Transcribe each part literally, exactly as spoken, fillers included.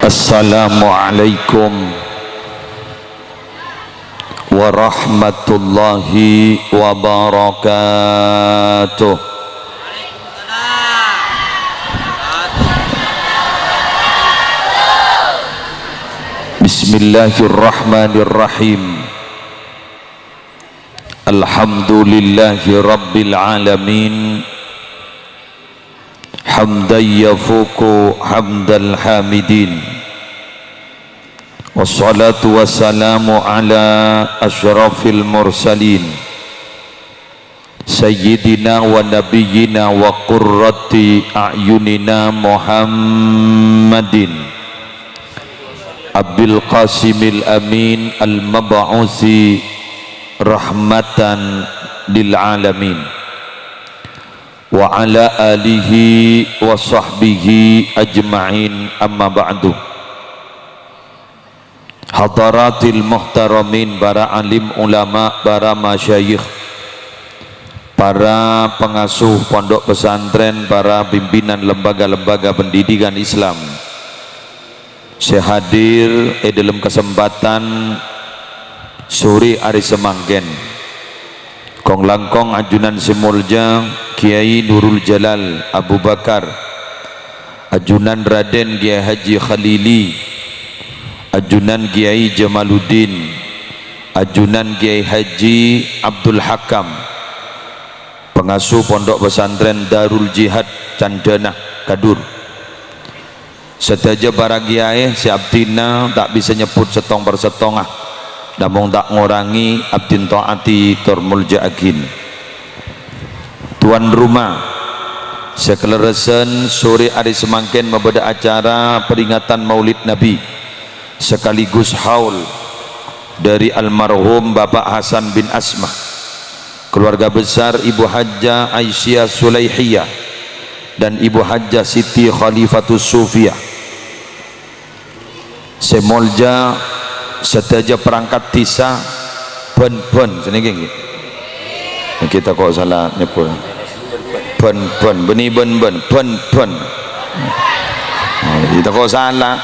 Assalamualaikum warahmatullahi wabarakatuh. Bismillahirrahmanirrahim. Alhamdulillahi rabbil alamin. Hamdan yafuqu hamdal hamidin. Wassalatu wassalamu ala asyrafil mursalin, sayyidina wa nabiyyina wa qurrati a'yunina Muhammadin Abil Qasimil Amin al-mab'usi rahmatan lil alamin, wa ala alihi wa sahbihi ajma'in, amma ba'du. Hadaratil muhtaramin, para alim ulama, para masyayikh, para pengasuh pondok pesantren, para pimpinan lembaga-lembaga pendidikan Islam sè hadir è dâlem kasempadhân sorè arè samangkèn. Kong-langkong ajunan sè molja Kiai Nurul Jalal Abu Bakar, ajunan Raden Kiai Haji Khalili, ajunan Kiai Jamaluddin, ajunan Kiai Haji Abdul Hakam, pengasuh Pondok Pesantren Darul Jihad Candana, Kadur. Sadhâjâ para kiyaè sè abdhina ta' bisa nyebbhut sèttong per sèttonga, namong ta' ngorangè abdhina to'ati tor molja'aghin. Tuan rumah, sakalèrèsan, sorè arè samangkèn mabâdâ acara peringatan Maulid Nabi sekaligus haul dari almarhum Bapak Hasan bin Asma, keluarga besar Ibu Hajjah Aisyah Sulaihiyah dan Ibu Hajjah Siti Khalifatus Sufiyah. Sè molja sadhâjâ perangkat dhisa Bân-bân, sanèka ngghi. Nèka tako' sala nyebbhut. Bân-bân, bânnè bân-bân, bân-bân. Oh, nèka tako' sala.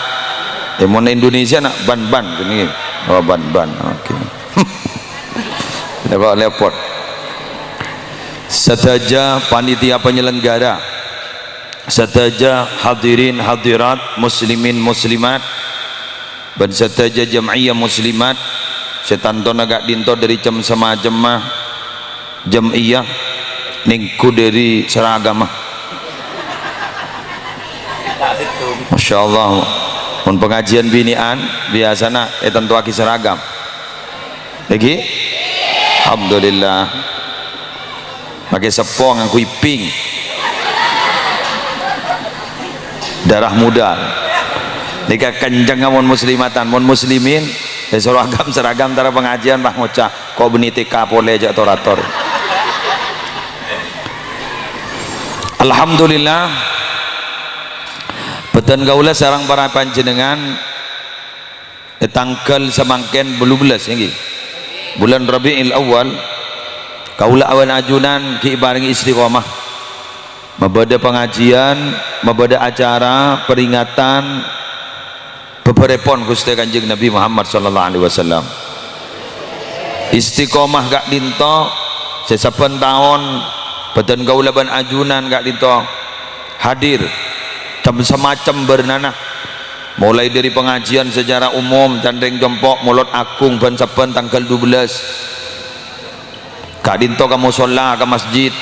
È, mon Indonesia na' ban-ban, sanèka. Oh, ban-ban. Oke. Tako' lèpot. Sadhâjâ panitia penyelenggara, sadhâjâ hadirin hadirat, muslimin muslimat, bân sadhâjâ jam'iyah muslimat sè tantona ka'dinto dâri cem-, samacemma jam'iyah, nèngghu dâri saragamma. Masya Allah, mon pangajiân binè'an, biyasana ètantowaghi saragam. Èngghi? Alhamdulillah. Makè seppo ngangghuy pink. Darah muda. Nèka kencengnga mon muslimatan, mon muslimin, èsoro agam-seragam tara pangajiân, pas ngoca', "Ko' bânnè T K polè, jhâ' tor-ator." Alhamdulillah, bhâdhân kaulâ sareng para panjhennengan è tangghâl samangkèn bâllu bellâs, èngghi, bulân Rabiul Awal, kaulâ bân ajunan ghi' èparèngè istiqomah. Mabâdâ pangajiân, mabâdâ acara peringatan bhâbhârèpon Ghustè Kanjeng Nabi Muhammad sallallahu alaihi wasallam. Istiqomah ka'dinto, sè sabbhân taon, bhâdhân kaulâ bân ajunan ka'dinto hadir, cem-, samacem bârnana. Molaè dâri pangajiân sacara umum, can rèng compo', molod aghung bân sabbhân tangghâl dubellâs. Ka'dinto ka mosolla, ka masjid,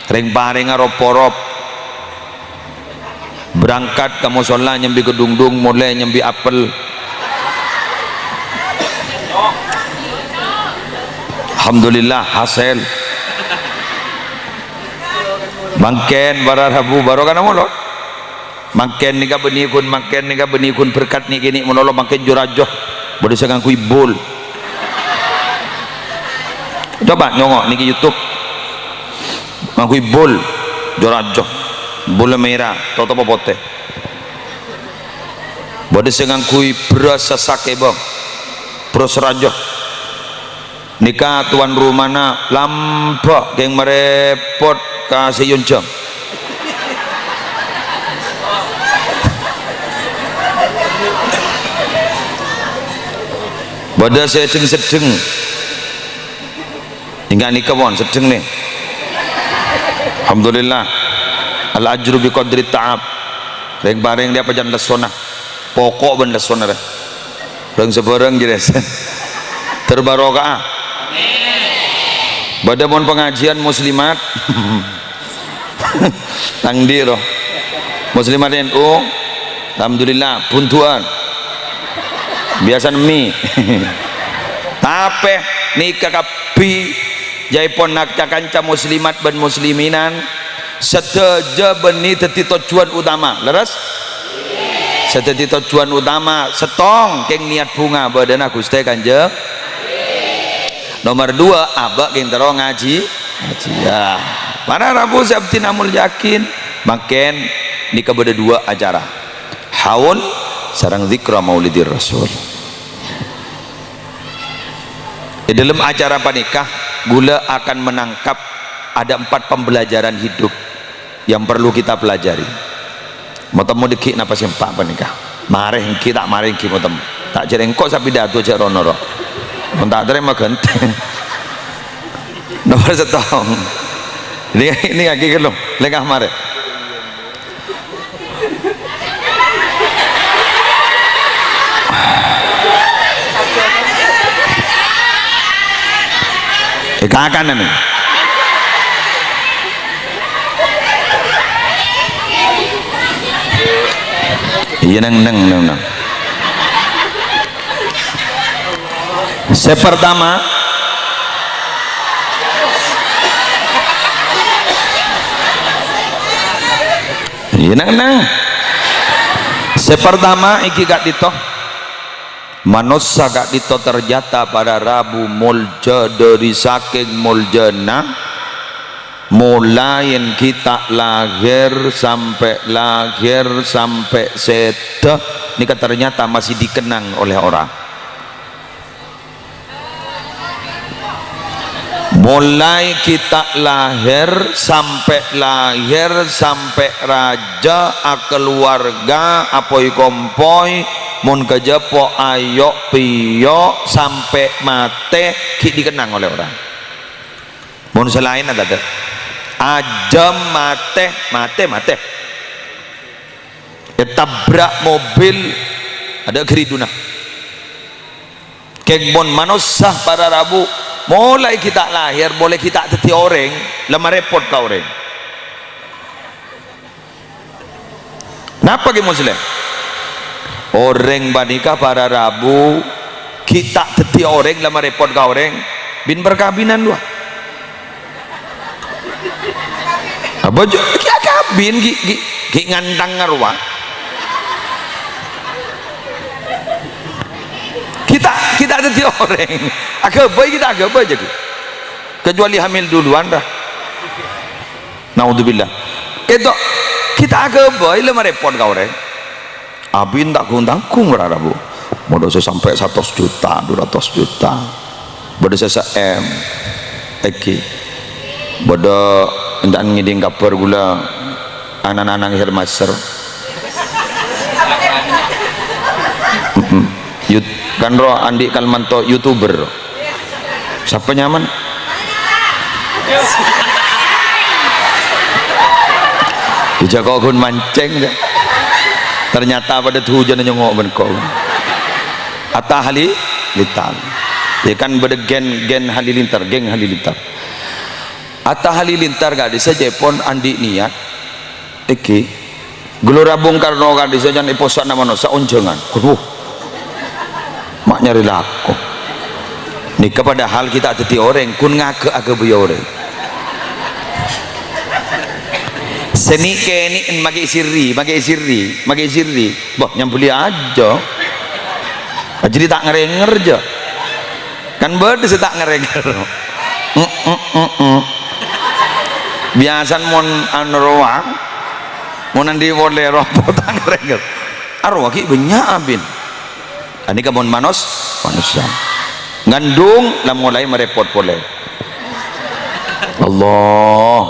rèng-parèngnga rop-porop. Berangkat ka mosolla nyambi kedungdung, molè nyambi apel. Alhamdulillah, hasèl. Mangkèn para rabu barokana molod. Mangkèn nèka bânnè ghun, mangkèn nèka bânnè ghun berkat nè'-kènè' malolo, mangkèn jo-rajo. Bâdâ sè ngangghuy bul. Coba nyongo' nèka YouTube. Ngangghuy bul, jo-rajo. Bul mèra, totopa potè. Bâdâ sè ngangghuy bherrâs sasakè, bâng. Bherrâs rajo. Nèka tuan rumana lambâ' kèng marèpot ka sè èyonjhâng. Bâdâ sè seddheng-seddheng. Enggak nèka pon seddheng nè. Alhamdulillah. Al ajru bi qadri ta'ab. Rèng-parèng dhiyâ pajhân lessona. Poko' bân lessona rè. Rèng sabhârâng jârèya. Ter barokah. Bâdâ mon pengajian muslimat. Tang ndi rowa? Muslimat N U. Alhamdulillah, buntu'ân. Biyasana mi. Tapè nèka kabbhi jhâ' èpon na-, ca-kanca muslimat bân musliminan sadhâjâ bânnè dhâddhi tojjhuwân utama. Lerres? Sè dhâddhi tojjhuwân utama, sèttong kèng niyat bhunga bâdâna Ghustè Kanjeng. Nomer dua, abâ' kèng terro ngajhi, ngajhi. Ya. Para rabu sè abdhina molja'aghi, mangkèn nèka bâdâ dua acara. Haul sareng zikra maulidir rasul. Di dalam acara panèka, ghulâ akan menangkap ada empat pembelajaran hidup yang perlu kita pelajari. Mo-, temmo dhâggi' napa sè empa' panèka? Marè èngghi, ta' marè èngghi mo-, temmo. Ta' jhâ' rèng engko' sè pidato jhâ' ro-noro. Mon ta' tarèma ghântè. Nomer sèttong. Ini, ini lagi ghâllu. Lèngah marè. Eh, kakanan. Iyâ, neng, neng, neng, neng. Sè pertama, iyâ, neng, neng. Sè pertama, èngghi ka'dinto. Manossa ka'dinto ternyata para rabu molja dhâri sakèng moljâna, molaè ghi' ta' lahèr sampè' lahèr sampè' sèdhâ, nèka ternyata masih dikenang oleh orang. Molaè ghi' ta' lahèr, sampè' lahèr, sampè' rajâ, akaluwarga, apoy-kompoy, mon kajhâpo' ayo'-pèyo', sampè' matè, ghi' dikenang olè orèng. Mon sè laènna tadâ'. Ajâm matè, matè, matè. Ètabrak mobil, adâ' gheriduna. Kèng mon manossa para rabu, molaè ghi' ta' lahèr, molaè ghi' ta' dhâddhi orèng, la marèpot ka orèng. Napa ghi' Muslim? Orèng panèka para rabu ghi' ta' dhâddhi orèng la marèpot ka orèng, bin parkabinan rowa. Abâ' jâ-, ghi' akabin, ghi', ghi', ghi' ngantang rowa. Ghi' ta', ghi' ta' dhâddhi orèng. Aghâbây ghi' ta' aghâbây jâ ghi'. Kecuali hamil duluan, ra. Naudzubillah. Kento, ghi' ta' aghâbây la marèpot ka orèng. Abin ta' gung-tanggung para rabu. Bâdâ sè sampè' satos juta, dua ratus juta. Bâdâ sè sa-M. Èngghi. Bâdâ, ènta' ngèdhing kabhâr ghulâ, ana'-ana' Hermaser. Mm-mm. Yut-, kan rowa andi' kalmanto YouTuber. Sapa nyamana? Ijâ kok ghun mancèng, dâ. Ternyata padâ dhujânna nyongngo' bân kok. Atta Halilintar. Ya kan bâdâ gen, gen Halilintar, geng Halilintar. Atta Halilintar ka'dissa' jâ' èpon andi' niyat. Èngghi. Gelora Bung Karno ka'dissa' jân èposa'na manossa onjhângan. Waduh. Ma' nyarè lako. Nèka padahal ghi' ta' dhâddhi orèng, ghun ngaghâ-aghâbây orèng. Sè nè'-kènè'en makè sirri, makè sirri, makè sirri. Bâh, nyambelli ajâ. Ajâ ta' ngarèngèr jâ. Kan bâdâ sè ta' ngarèngèr. Mm, mm, mm, mm. Biyasana mon anu rowa, mon andi' polè rowa ta' ngarèngèr. Arowa ghi' bânnya' abin. Anèka mon manos-, manossa. Ngandung la molaè marèpot polè. Allah.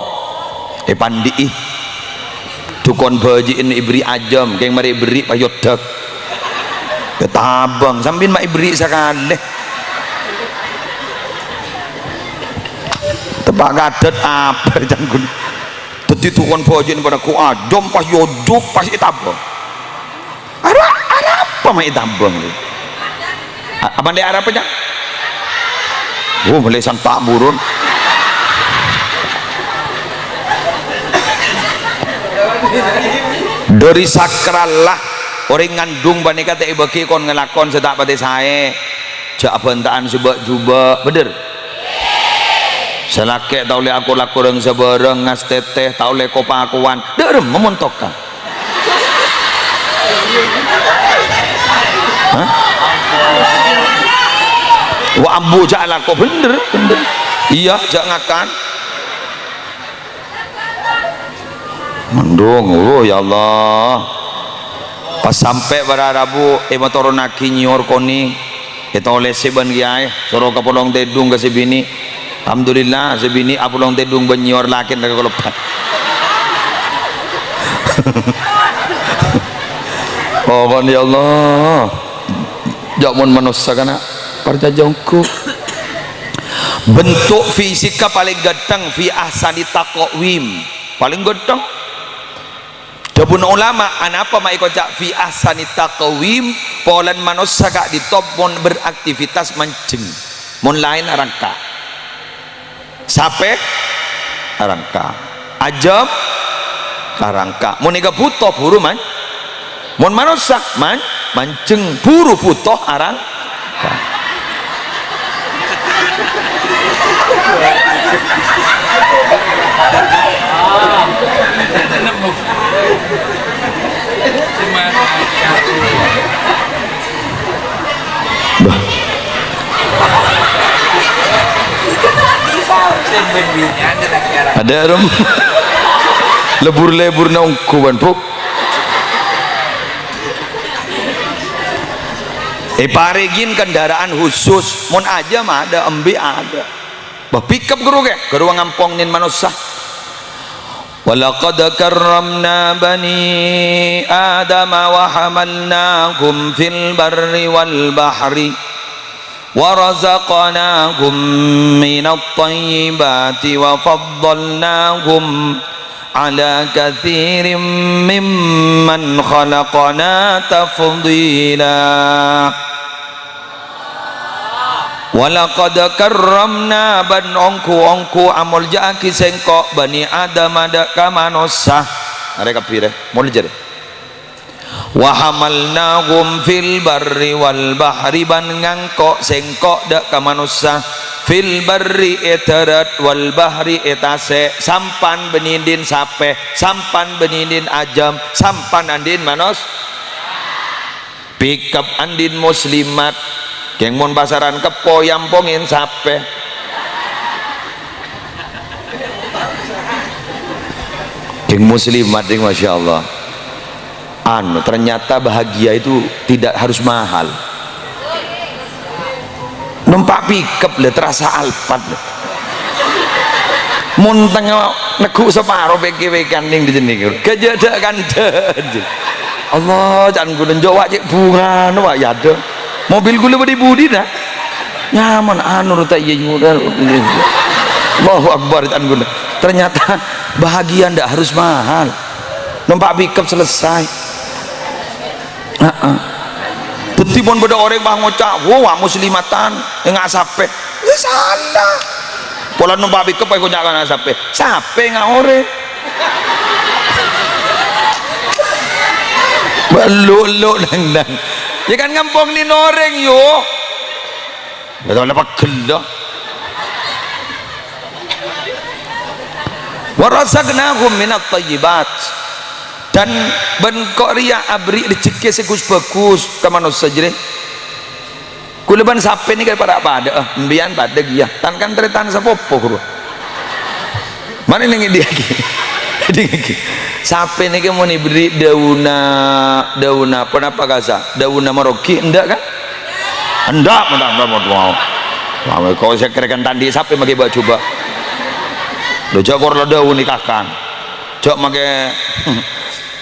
Èpandi'i. Dhukon bâji'en èberri' ajâm, kèng marè èberri' payodhâk. Ètabâng, sampèyan ma' èberri' sakalè. Teppa' kadhât apa, can ghun. Dhâddhi dhukon bhâjina padâ ghu ajâm, pas èojuk, pas ètabâng. Ara-, arapa ma' ètabâng? A-, apa ndè' arapa, Cak? Oh, mèlè santa' buron. Dhâri sakralla, orèng ngandung panèka ta' èbâghi kon-ngalakon sè ta' patè saè. Jhâ' abhânta'an sè bâ'-jhubâ', bhender? Sè lakè' ta' ollè ako-lako rèng-sabârâng, ngastètè, ta' ollè ko-pakowan. Dhâ' remma mon tokang? Hah? Wa ambu jhâ' alako, bhender, bhender. Iyâ, jhâ' ngakan. Mendung, oh, ya Allah. Pas sampè' para rabu, èmatoronnaghi nyèyor konèng, ètolèsè bân kèyaè, soro ka polong tèdung ka sè binè'. Alhamdulillah, sè binè' apolong tèdung bân nyèyor lakèna kalèbân. Oh, bân ya Allah. Jhâ' mon manossa kana', parcajâ ongghu. Bentuk fisikka palèng ghânteng, fi ahsani taqwim. Palèng ghânteng. Dhâbuna ulama, anapa ma' èkoca' fi ahsani taqwim? Polana manossa ka'dinto mon beraktivitas manjeng. Mon laèn arangka. Sapè arangka. Ajâm arangka. Mon èkabhuto buru man-, mon manossa man-, manjeng buru bhuto arangka. Bâh. Adâ' rom. Lebur-leburna ongghu bân, Bu. Èparèngè kendaraan khusus, mon ajâm adâ', embi' adâ'. Bâh, pickup ghâruwa kè, ghâruwa ngampong nèng manossa. Wa laqad karramna bani Adama wa hamalnahum fil barri wal bahri wa razaqnahum minat thayyibati wa faddalnahum ala katsirin mimman khalaqna tafdila. Wa laqad karramna, bân ongghu-ongghu amoljâ'aghi Sèngko' bani Adama dâ' ka manossa. Arè kabbhi rè, molja rè. Wa hamalnahum fil barri wal bahri, bân ngangko' Sèngko' dâ' ka manossa, fil barri è dhârât, wal bahri è tasè', sampan bânnè dhin sapè, sampan bânnè dhin ajâm, sampan andi'na manos-, Pickup andi'na muslimat. Kèng mon pasaran keppo èampongè sapè. Kèng muslimat nèng, Masya Allah. Anu, ternyata bahagia itu tidak harus mahal. Numpa' pickup lè, terasa Alphard lè. Mon tengnga neggu' saparo pèkkè-pèkkèyan nèng dhi-sènè. Ghâjâ dâ' kandhâ. Allah, can ghulâ njo' wa' cè' bhungana wa' yâ adâ'. Mobil ghulâ bâdâ è budi, nah. Nyaman, anu, rè ta' iyâ, yu-, Allahu Akbar, can ghulâ. Ternyata bahagia ndak harus mahal. Numpa' pickup selesai. Heeh. Dhâddhi mon bâdâ orèng pas ngoca', "Wo, wa' muslimatan, enga' sapè." Ya salah. Pola numpa' pickup pas ngoca' kana' sapè. Sapè enga' orèng. Bâ' lo'-lo' nang-nang. Ya kan ngampong nèng orèng, yo. Ya, ta' pegghel, dah. "Wa razaqnahum minat thayyibat." Dan bân engko' rèya aberri' rejekkè sè ghus-bhâghus ka manossa jârèya. Kaulâ bân sapè nèka para' padâ'â, empèyan padâ kèya. Tan kan tarètan sapopo, ghuru. Mara nèng èdingngaghi. Èdingngaghi. Sapè nèka mon èberri' dâunna, dâunna ponapa kasa? Dâunna marogi, endak kan? Endak, endak, endak, endak, endak. Wah, kok sè kèrèkan tandhi sapè makè bâ'-jhubâ'. Lho, jhâ' kor la dâun èkakan. Jhâ' makè,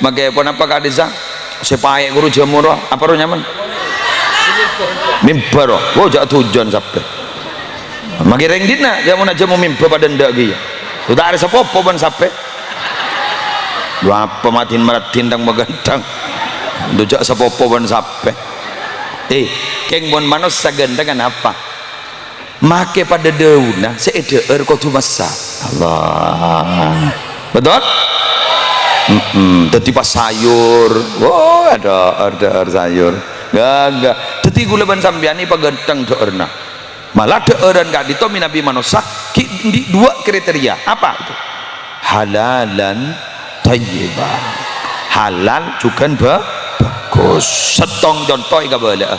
makè ponapa ka'dissa'? Sè paè' ghuru jhâmor, apa ro nyaman? Mimbar, oh, oh, jhâ' dhujân sapè. Makè rèng dinna', jhâ' mon ajhâ' mon mimbar padâ endâ' kèya. Lu ta' arè sapopo bân sapè. Lu apa madhin-maradhin tang maghântheng. Lu jhâ' sapopo bân sapè. Eh, kèng mon manossa ghânthengnga napa? Makè padâ dâunna sè èdhâ'âr kodhu massa. Allah. Betul? Mm-mm. Dhâddhi pas sayur. Wah, adhâ'âr, dhâ'âr sayur. Enggak, enggak. Dhâddhi kaulâ bân sampèyan nèka paghântheng dhâ'ârna. Malah dhâ'ârân ka'dinto mènabi manossa ghi' andi' dua kriteria. Apa itu? Halalan thayyiban. Halal jhughân ba-, bagus. Sèttong conto èkabâlâ'â.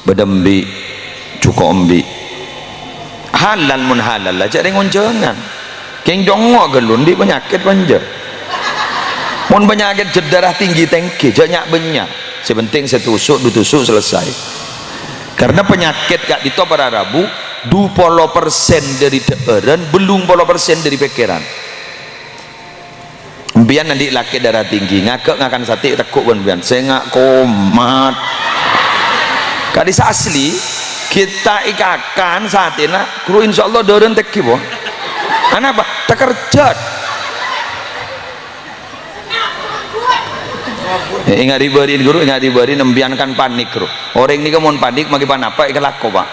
Bâdâ embi', jhuko' embi'. Halal, mon halal, la jhâ' rèng onjhângan. Kèng congngo' ghâllu, andi' panyakèt apa enjâ'? Mon panyakèt jhâ' darah tinggi tèngghi, jhâ' nya'-bânnya'. Sè pentèng sè tusu', du tusu', selesai. Karena panyakèt ka'dinto para rabu, du polo persen dâri dhâ'ârân, bâllung polo persen dâri pèkkèran. Empèyan andi' lakè darah tinggi, ngaghâ' ngakan satè, ètegghu' bân empèyan. Sènga' komat. Ka'dissa' asli, ghi' ta' èkakan satèna, ghuru, insyaallah dhâ'ârân tèngghi, pon. Anapa? Takerjhât. Eh, ènga' ri-bâri'na, ghuru, ènga' ri-bâri'na, empèyan kan panik, ghuru. Orèng nèka mon panik, makè panapa èkalako, Pak?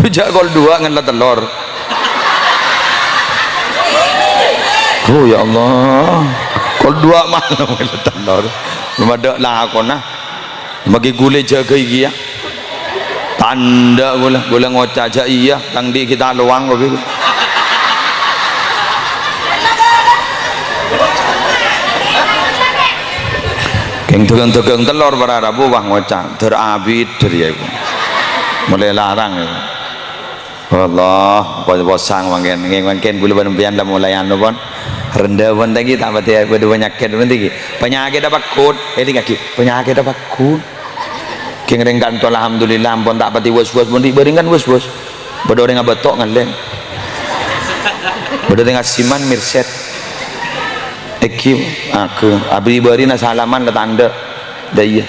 Jhâ' kol duwâ' ngella tellor. Oh, ya Allah. Kol duwâ' malem ngella tellor. Bâdâ lakona. Makè ghulâ jâgâi kèya. Tandhâ ghulâ, ghulâ ngoca' jâ' iyâ, tang andi' ghi' ta' lowang kopi. Kèng dhâghâng-dhâghâng tellor para rabu, wah, ngoca', "Dâr abit, dâr, yâ, iku." Molaè larang, yâ. Wallah, pos-, posang mangkèn. Ngghi, mangkèn ghulâ bân empèyan la molaè anu, pon. Rendhâ, pon, ta' ghi' ta' patè bâdâ panyakèt, pon, ta' ghi'. Panyakèt apa, Gun? Èlingaghi, panyakèt apa, Gun? Kèng rèng ka'dinto, alhamdulillah, ampon ta' patè was-was, mon ri'-bâri' kan was-was. Bâdâ orèng abâto' ngallè. Bâdâ orèng asiman mirsèt. Èngghi, aku, abâri'-bâri'na salaman la tandhâ. Dâ' iyâ.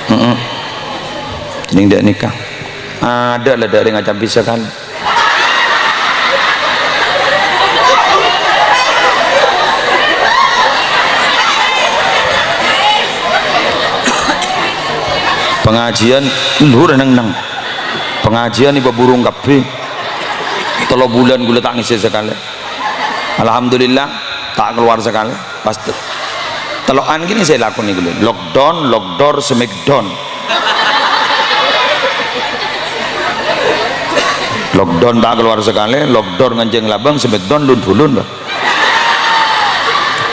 Heeh. Ning dâ' nèka. Adâ' la dâ' orèng acambi sakalè. Pangajiyân lur neng-neng. Pangajiyân èpaburung kabbhi. Tello bulân ghulâ ta' ngèssè sakalè. Alhamdulillah, ta' kalowar sakalè. Pas te-, tello'an kènè sè èlakonè ghulâ. Lockdown, lockdoor, smackdown. Lockdown ta' kalowar sakalè, lockdoor nganjeng labâng, smackdown lun-bulun, Pak.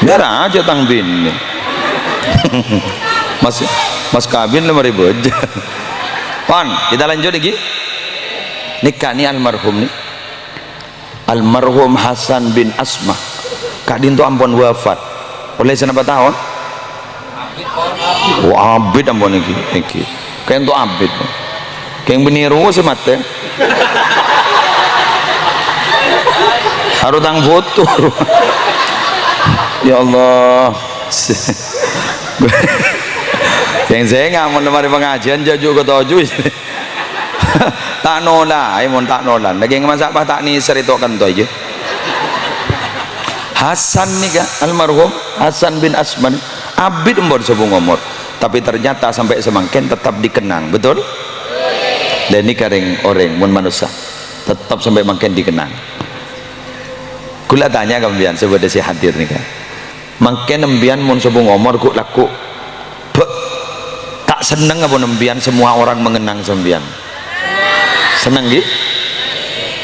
Biar aja tang binè. Mas, mas kawin lè marè bâjâ. Pon, kita lanjut lagi. Nèka nè almarhum nè. Almarhum Hasan bin Asma. Ka'dinto ampon wafat. Ollè sanapa taon? Oh, abit ampon èngghi, èngghi. Ka'dinto abit. Kèng binè rowa sè matè. Karo tang foto. Ya Allah. Kèng sènga' mon la marè pangajiyân jhâ' ju' katoju. Ta' nola, ayo mon ta' nola. Lagi masa' pas ta' nèser èto' kento aja. Hasan nèka, almarhum Hasan bin Asma, abit ampon sobung omor. Tapi ternyata sampai samangkèn tetap dikenang, betul? Lah nèka rèng-orèng, mon manossa, tetap sampai mangkèn dikenang. Ghulâ tanya ka sampèyan sè bâdâ sè hadir nèka. Mangkèn empèyan mon sobung omor ghu' lagghu'. Bâ', ta' senneng apa empèyan semua orang mengenang sampèyan? Senneng, ghi?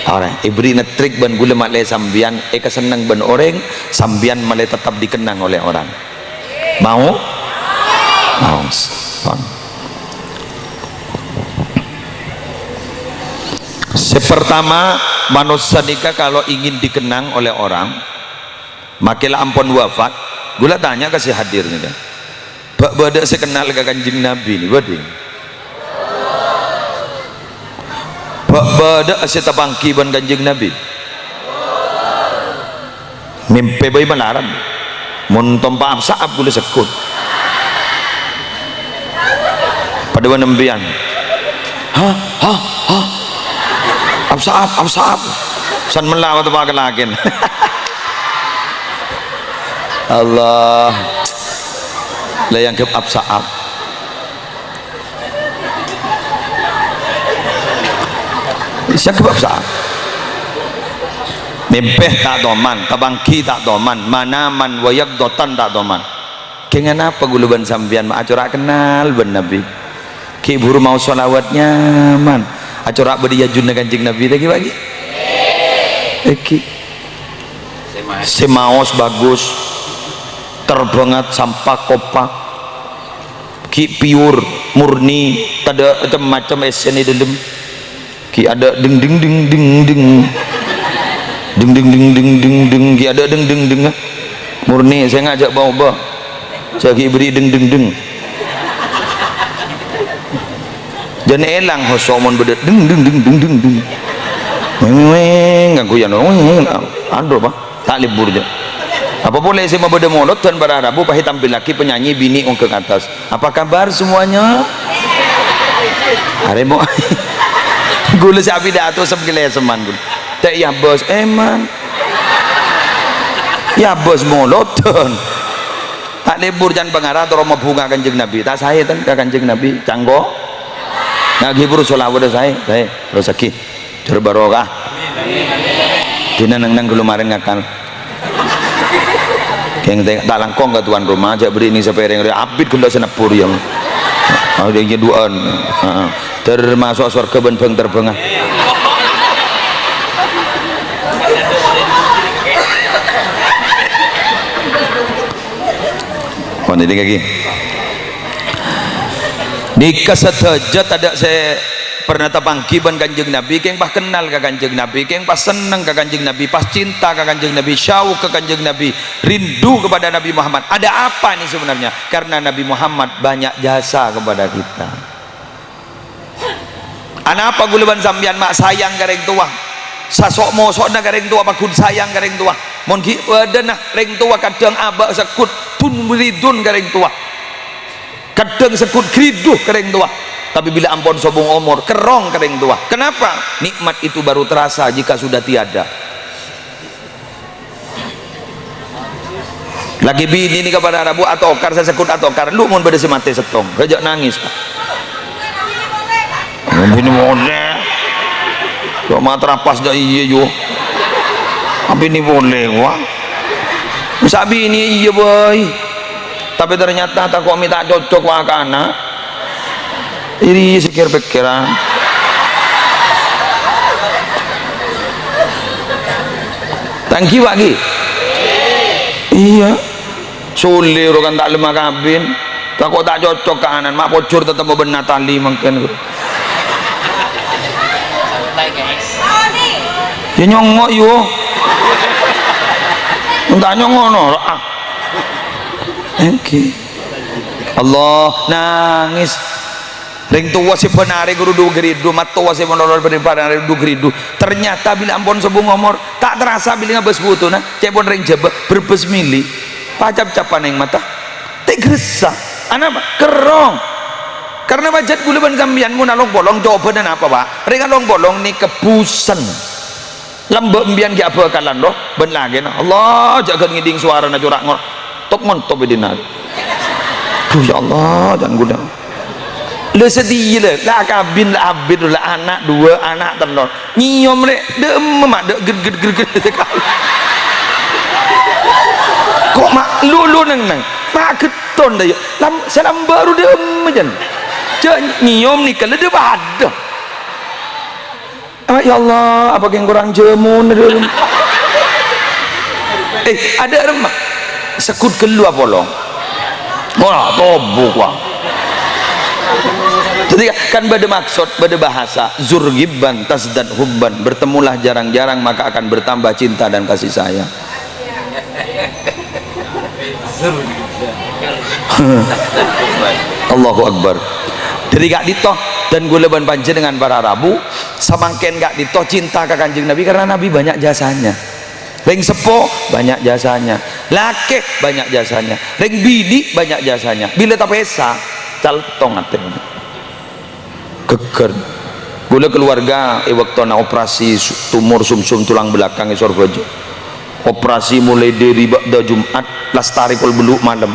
Ora, èbherri'na trik bân ghulâ malè sampèyan èkasenneng bân orèng, sampèyan malè tetap dikenang oleh orang. Mau? Mau. Sè pertama, manossa nèka kalau ingin dikenang oleh orang, Makè la ampon wafat, ghulâ tanya ka sè hadir nèka. Bâ' bâdâ sè kennal ka Kanjeng Nabi nè, bâdâ? Bâ' bâdâ sè tapangghi bân Kanjeng Nabi? Mèmpè bhâi malaran. Mon tompa' sa'ap ghulâ segghut. Bân empèyan. Hah? Hah? Hah? Apsa'ap, apsa'ap. San mella' wa teppa' ka lakèn. Allah. La èangghep apsa'ap. Sè èangghep apsa'ap. Mèmpè ta' toman, tapangghi ta' toman, manaman wa yaqdhatan ta' toman. Kèng anapa ghulâ bân sampèyan ma' acora' kennal bân Nabbhi? Ghi' bhuru maos shalawat nyaman. Acora' bâdâ è ajunna Kanjeng Nabbhi, ta' ghi, Pa', ghi? Èngghi. Sè maos bhâghus, ter bhânget, sampa, kopa. Ghi' pure, murni, tadâ' cem-macem èssèna è dâlem. Ghi' adâ' ding, ding, ding, ding, ding. Ding, ding, ding, ding, ding, ding. Ghi' adâ' ding, ding, ding. Murni, sènga' jhâ' bâ-obâ. Jhâ' ghi' bherri' ding, ding, ding. Jhân èlang hoso' mon bâdâ ding, ding, ding, ding, ding, ding. Weng, weng, weng, ganggu ya, no. Weng, weng, weng. Adhu, Pa'. Ta' lebur, jhâ'. Apa polè sè mabâdâ molod dân para rabu, pas ètampillaghi penyanyi binè' ongghâ ka attas. Apa kabar semuanya? Arè mo-, ghulâ sè apidato sem kalèsemman ghulâ. Ta' iyâ, Bos, èman. Iyâ, Bos, molodhân. Ta' lebur can pangara toro' mabhunga Kanjeng Nabbhi. Ta' saè ten ka Kanjeng Nabbhi. Cangko. Ngaghi bhuru shalawat saè, saè. Terrossaghi. Jhâr barokah. Dina neng-neng ghâllu marèn ngakal. Kèng te-, ta' langkong ka tuan rumah, jhâ' bherri'na sapèrèng, abit ghellâ' sè nebbhur, ya. Ah, iyâ, du'ân. Heeh. Termasuk sowarghâ bân bhâng-terbhângnga. Pon ini lagi. Nèka sadhâjâ tadâ' sè pernah tapangghi bân Kanjeng Nabbhi, kèng pas kennal ka Kanjeng Nabbhi, kèng pas senneng ka Kanjeng Nabbhi, pas cinta ka Kanjeng Nabbhi, syauq ka Kanjeng Nabbhi, rindu kepada Nabi Muhammad. Ada apa ini sebenarnya? Karena Nabi Muhammad banyak jasa kepada kita. Anapa ghulâ bân sampèyan ma' sayang ka rèng towa? Saso'-moso'na ka rèng towa, pagghun sayang ka rèng towa. Mon ghi' bâdâna rèng towa kadhâng abâ' segghut, dun-ridun ka rèng towa. Kadhâng segghut ghâridhu ka rèng towa. Tapè bilâ ampon sobung omor, kerrong ka rèng towa. Kenapa? Nikmat itu baru terasa jika sudah tiada. Laghi binè nèka para rabu atokar, sè segghut atokar. Lu mon bâdâ sè matè sèttong, jhâ' nangès, Pa'. Binè molè. Kok matrapas dâ' iyâ, yo. Abinè molè, wa. Sa' binè iyâ, bâi. Tapè ternyata tako' mè' ta' cocok, wa, ka ana'. Iri sè kèr-pèkkèran. Tanggi, Pak, Gi? Iyâ. Solè ro kan ta' lemma kabin. Tako' ta' cocok ka anan, ma' pojhur tatemmo bân Natali mangkèn. Yâ nyongngo', yo. Ta' nyongngo', no, ah. Èngghi. Allah, nangès. Rèng towa sè bân arè ghuru dhu-ghâridhu, mattowa sè bân loror bân parè dhu-ghâridhu. Ternyata bilâ ampon sobung omor, ta' terasa bilâ ngabâs butona, cè' pon rèng Jhâbâ, brebes mèlè. Pacap-capan neng mata. Tè' gressa. Anapa? Kerrong. Karna pajhât ghulâ bân sampèyan mon along-polong, cobhâna napa, Pak? Rèng along-polong nèka busen. Lambâ' empèyan ghi' abhâkalan, ro, bân lakèna. Allah, jhâ' ghân ngèdhing sowarana cora' ngor-, top-ngontop è dinna'. Duh, ya Allah, can ghulâ. La sadhiyâ, la, la akabin, la abit, la ana' duwâ', ana' tello'. Nyèyom, rè, dâ'emma, ma', dâ' ged, ged, ged, ged. Ko' ma' lu, lu neng-neng. Ma' ghetton, dâ', yâ. Lam-, sè lambâ' ro dâ'emma, can. Jhâ' nyèyom nèka, la dâ' padâ. Ah, ya Allah, apa kèng korang jhâmona, dâ'? Eh, adâ' remma. Segghut ghâllu apolong. Wah, tobu, wah. Jadi, kan bâdâ maksud, bâdâ bahasa, "Zur ghibban tazdad hubban." Bertemulah jarang-jarang, maka akan bertambah cinta dan kasih sayang. Allahu Akbar. Dâri ka'dinto, dân ghulâ bân panjhennengan para rabu, samangkèn ka'dinto cinta ka Kanjeng Nabi karena Nabi banyak jasanya. Rèng seppo banyak jasanya, lakè banyak jasanya, rèng binè banyak jasanya. Bilâ tapèsa, calèttong atèna. Ghâggâr. Kaulâ kaluwarga è bâktona operasi su-, tumor sumsum tulang belakang è Sorbhâjâ. Operasi mulai dâri bâkto Jum'at, lastarè pol bâllu' malem.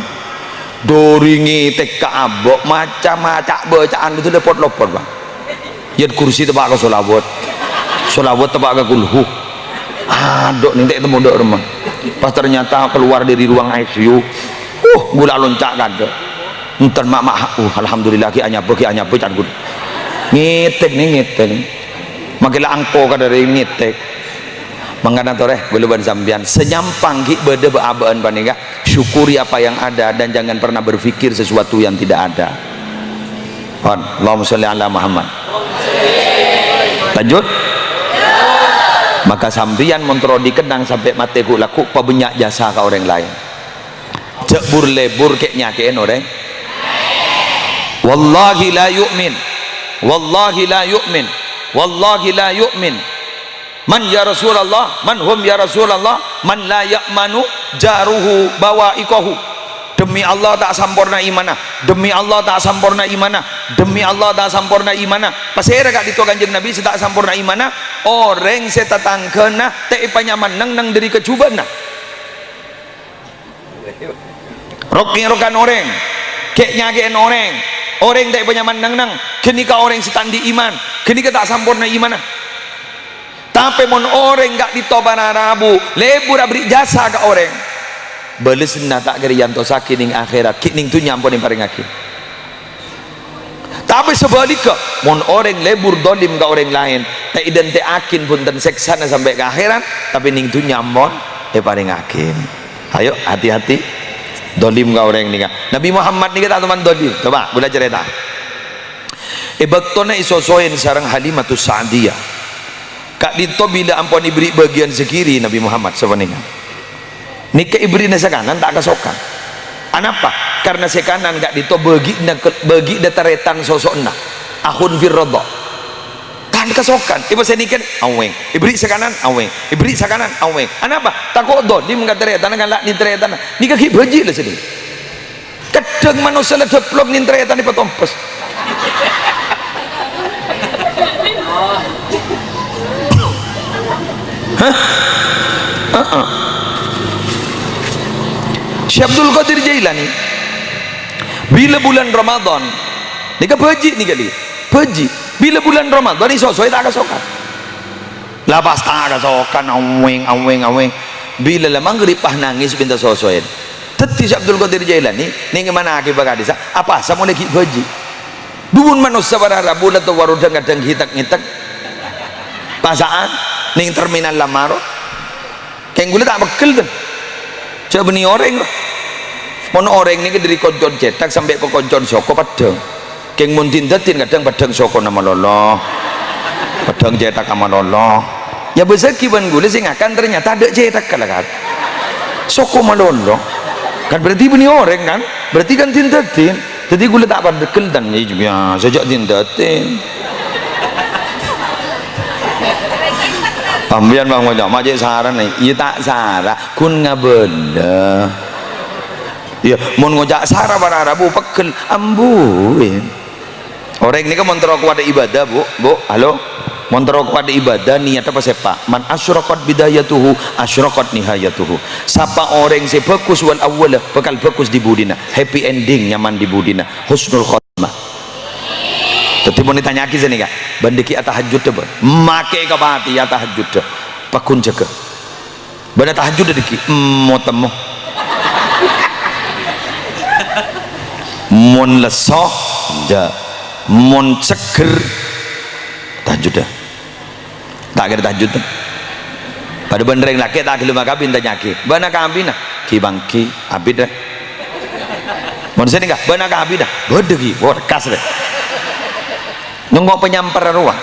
Dâri ngètèk ka abâ', maca-maca bâcaan itu lopot-lopot, Bang. Ayat Kursi teppa' ka sholawat. Sholawat teppa' ka Kulhu. Adhu, nèng ta' temmo dâ' remma. Pas ternyata keluar dari ruang I C U, uh, kaulâ lonca' kadâ'. Enten ma'-, ma', uh, alhamdulillah, ghi' anyabâ, ghi' anyabâ, can kaulâ. Ngètèk, nèng, ngètèk. Mangkèn la angko kadâ' rè ngètèk. Mangkana torè, kaulâ bân sampèyan, sanyampang ghi' bâdâ bâ'-abâ'ân panèka, syukuri apa yang ada dan jangan pernah berpikir sesuatu yang tidak ada. Pon, Allahumma sholli ala Muhammad. Lanjut. Maka sampèyan mon terro dikenang sampè' matè ghu'-lagghu', pabânnya' jasa ka orèng laèn. Jhâ' bur-lèbur kè'-nyakè'èn orèng. Wallahi la yu'min. Wallahi la yu'min. Wallahi la yu'min. Man ya Rasulullah? Man hum ya Rasulullah? Man la ya'manu jaruhu bawa'iqahu. Demi Allah ta' samporna imanna. Demi Allah ta' samporna imanna. Demi Allah ta' samporna imanna. Pasèra ka'dinto Kanjeng Nabi sè ta' samporna imanna? Orèng sè tatangghâna ta' èpanyaman neng-neng dâri kajhubâ'na. Rok-ngerokan orèng, kè'-nyakè'èn orèng, orèng ta' èpanyaman neng-neng, ghânèka orèng sè ta' andi' iman, ghânèka ta' samporna imanna. Tapè mon orèng ka'dinto para rabu, lèbur aberri' jasa ka orèng, bâlessanna ta' kèra èantossaghi neng akhèrat, ghi' neng dhunnya ampon èparèngaghi. Tapè sabhâligghâ, mon orèng lèbur dholim ka orèng laèn, ta' èdhânte'aghi bhunten sèksana sampè' ka akhèrat, tapè neng dhunnya ampon èparèngaghi. Ayo, hati-hati. Dholim ka orèng nèka. Nabi Muhammad nèka ta' toman dholim. Coba, kaulâ carèta. È bâktona èsosoè sareng Halimatus Sa'diyah. Ka'dinto bilâ ampon èberri' bâgiyân sè kiri Nabi Muhammad sapanèka. Nèka èberri'na sè kanan ta' kasokan. Anapa? Karna sè kanan ka'dinto bâgi'na ke-, bâgi'na tarètan soso'na. Akhun fir radha. Ta' kasokan. Èpasènèkan, awèng. Èberri' sè kanan, awèng. Èberri' sè kanan, awèng. Anapa? Tako' dholim ka tarètanna, kan la nèng tarètanna. Nèka ghi' bhâji' la sè nèka. Kadhâng manossa la dâplok nèng tarètanna èpatompes. Hah? Heeh. Syekh Abdul Qadir Jailani, bilâ bulân Ramadan, nèka bhâji' nèka, Li. Bhâji'. Bilâ bulân Ramadan, èsosoè ta' kasokan. La pas ta' kasokan, awèng, awèng, awèng. Bilâ la maghrib pas nangès mènta sosoèn. Dhâddhi Syekh Abdul Qadir Jailani nèng èmanaghi pakadhissa', apasa molè ghi' bhâji'. Dhu mon manossa para rabu la towa rodhâng kadhâng ghitek-ngitek. Pasa'an nèng terminal Lamaro. Kèng kaulâ ta' peggel, ten. Jhâ' bânnè orèng, rowa. Mon orèng nèka dâri koncon cèthak sampè' ka koncon soko peddhâng. Kèng mon din-dâdin kadhâng peddhâng sokona malolo. Peddhâng cèthakka malolo. Èabâsaghi bân kaulâ sè ngakan ternyata adâ' cèthakka la, kan. Soko malolo. Kan berarti bânnè orèng, kan? Berarti kan din-dâdin. Dhâddhi kaulâ ta' peggel, ten. Iyâ, biyasa jhâ' din-dâdin. Sampèyan, Bang, ngoca', ma' cè' sarana, iyâ ta' sara, ghun ngabâlâ. Iyâ, mon ngoca' sara para rabu peggel, ambuwin. Orèng nèka mon terro kowat ibadah, Bu, Bu, halo. Mon terro kowat ibadah, niyaddhâ pasèpa'. Man asyraqat bidayatuhu, asyraqat nihayatuhu. Sapa orèng sè bhâghus wal awwala, bhâkal bhâghus di budina. Happy ending, nyaman di budina. Husnul khotimah. Dhâddhi mon ètanya'aghi sanèka, bâ'na dhâggi' atahajjud, bân. Makè kapatèya atahajjud. Pagghun jâgâ. Bâ'na tahajjud dhâggi', emmo-temmo. Mon lesso, jâ. Mon seggher, tahajjud. Ta' kèra tahajjud. Padâ bân rèng lakè' ta' ghellem akabin, tanya'aghi, "Bâ'na kabina?" "Ghi-mangghi, abit, rè." Mon sanèka, "Bâ'na kabina?" "Bâdâ, ghi." Wah, kas, rè. Nongko' panyamper rowa.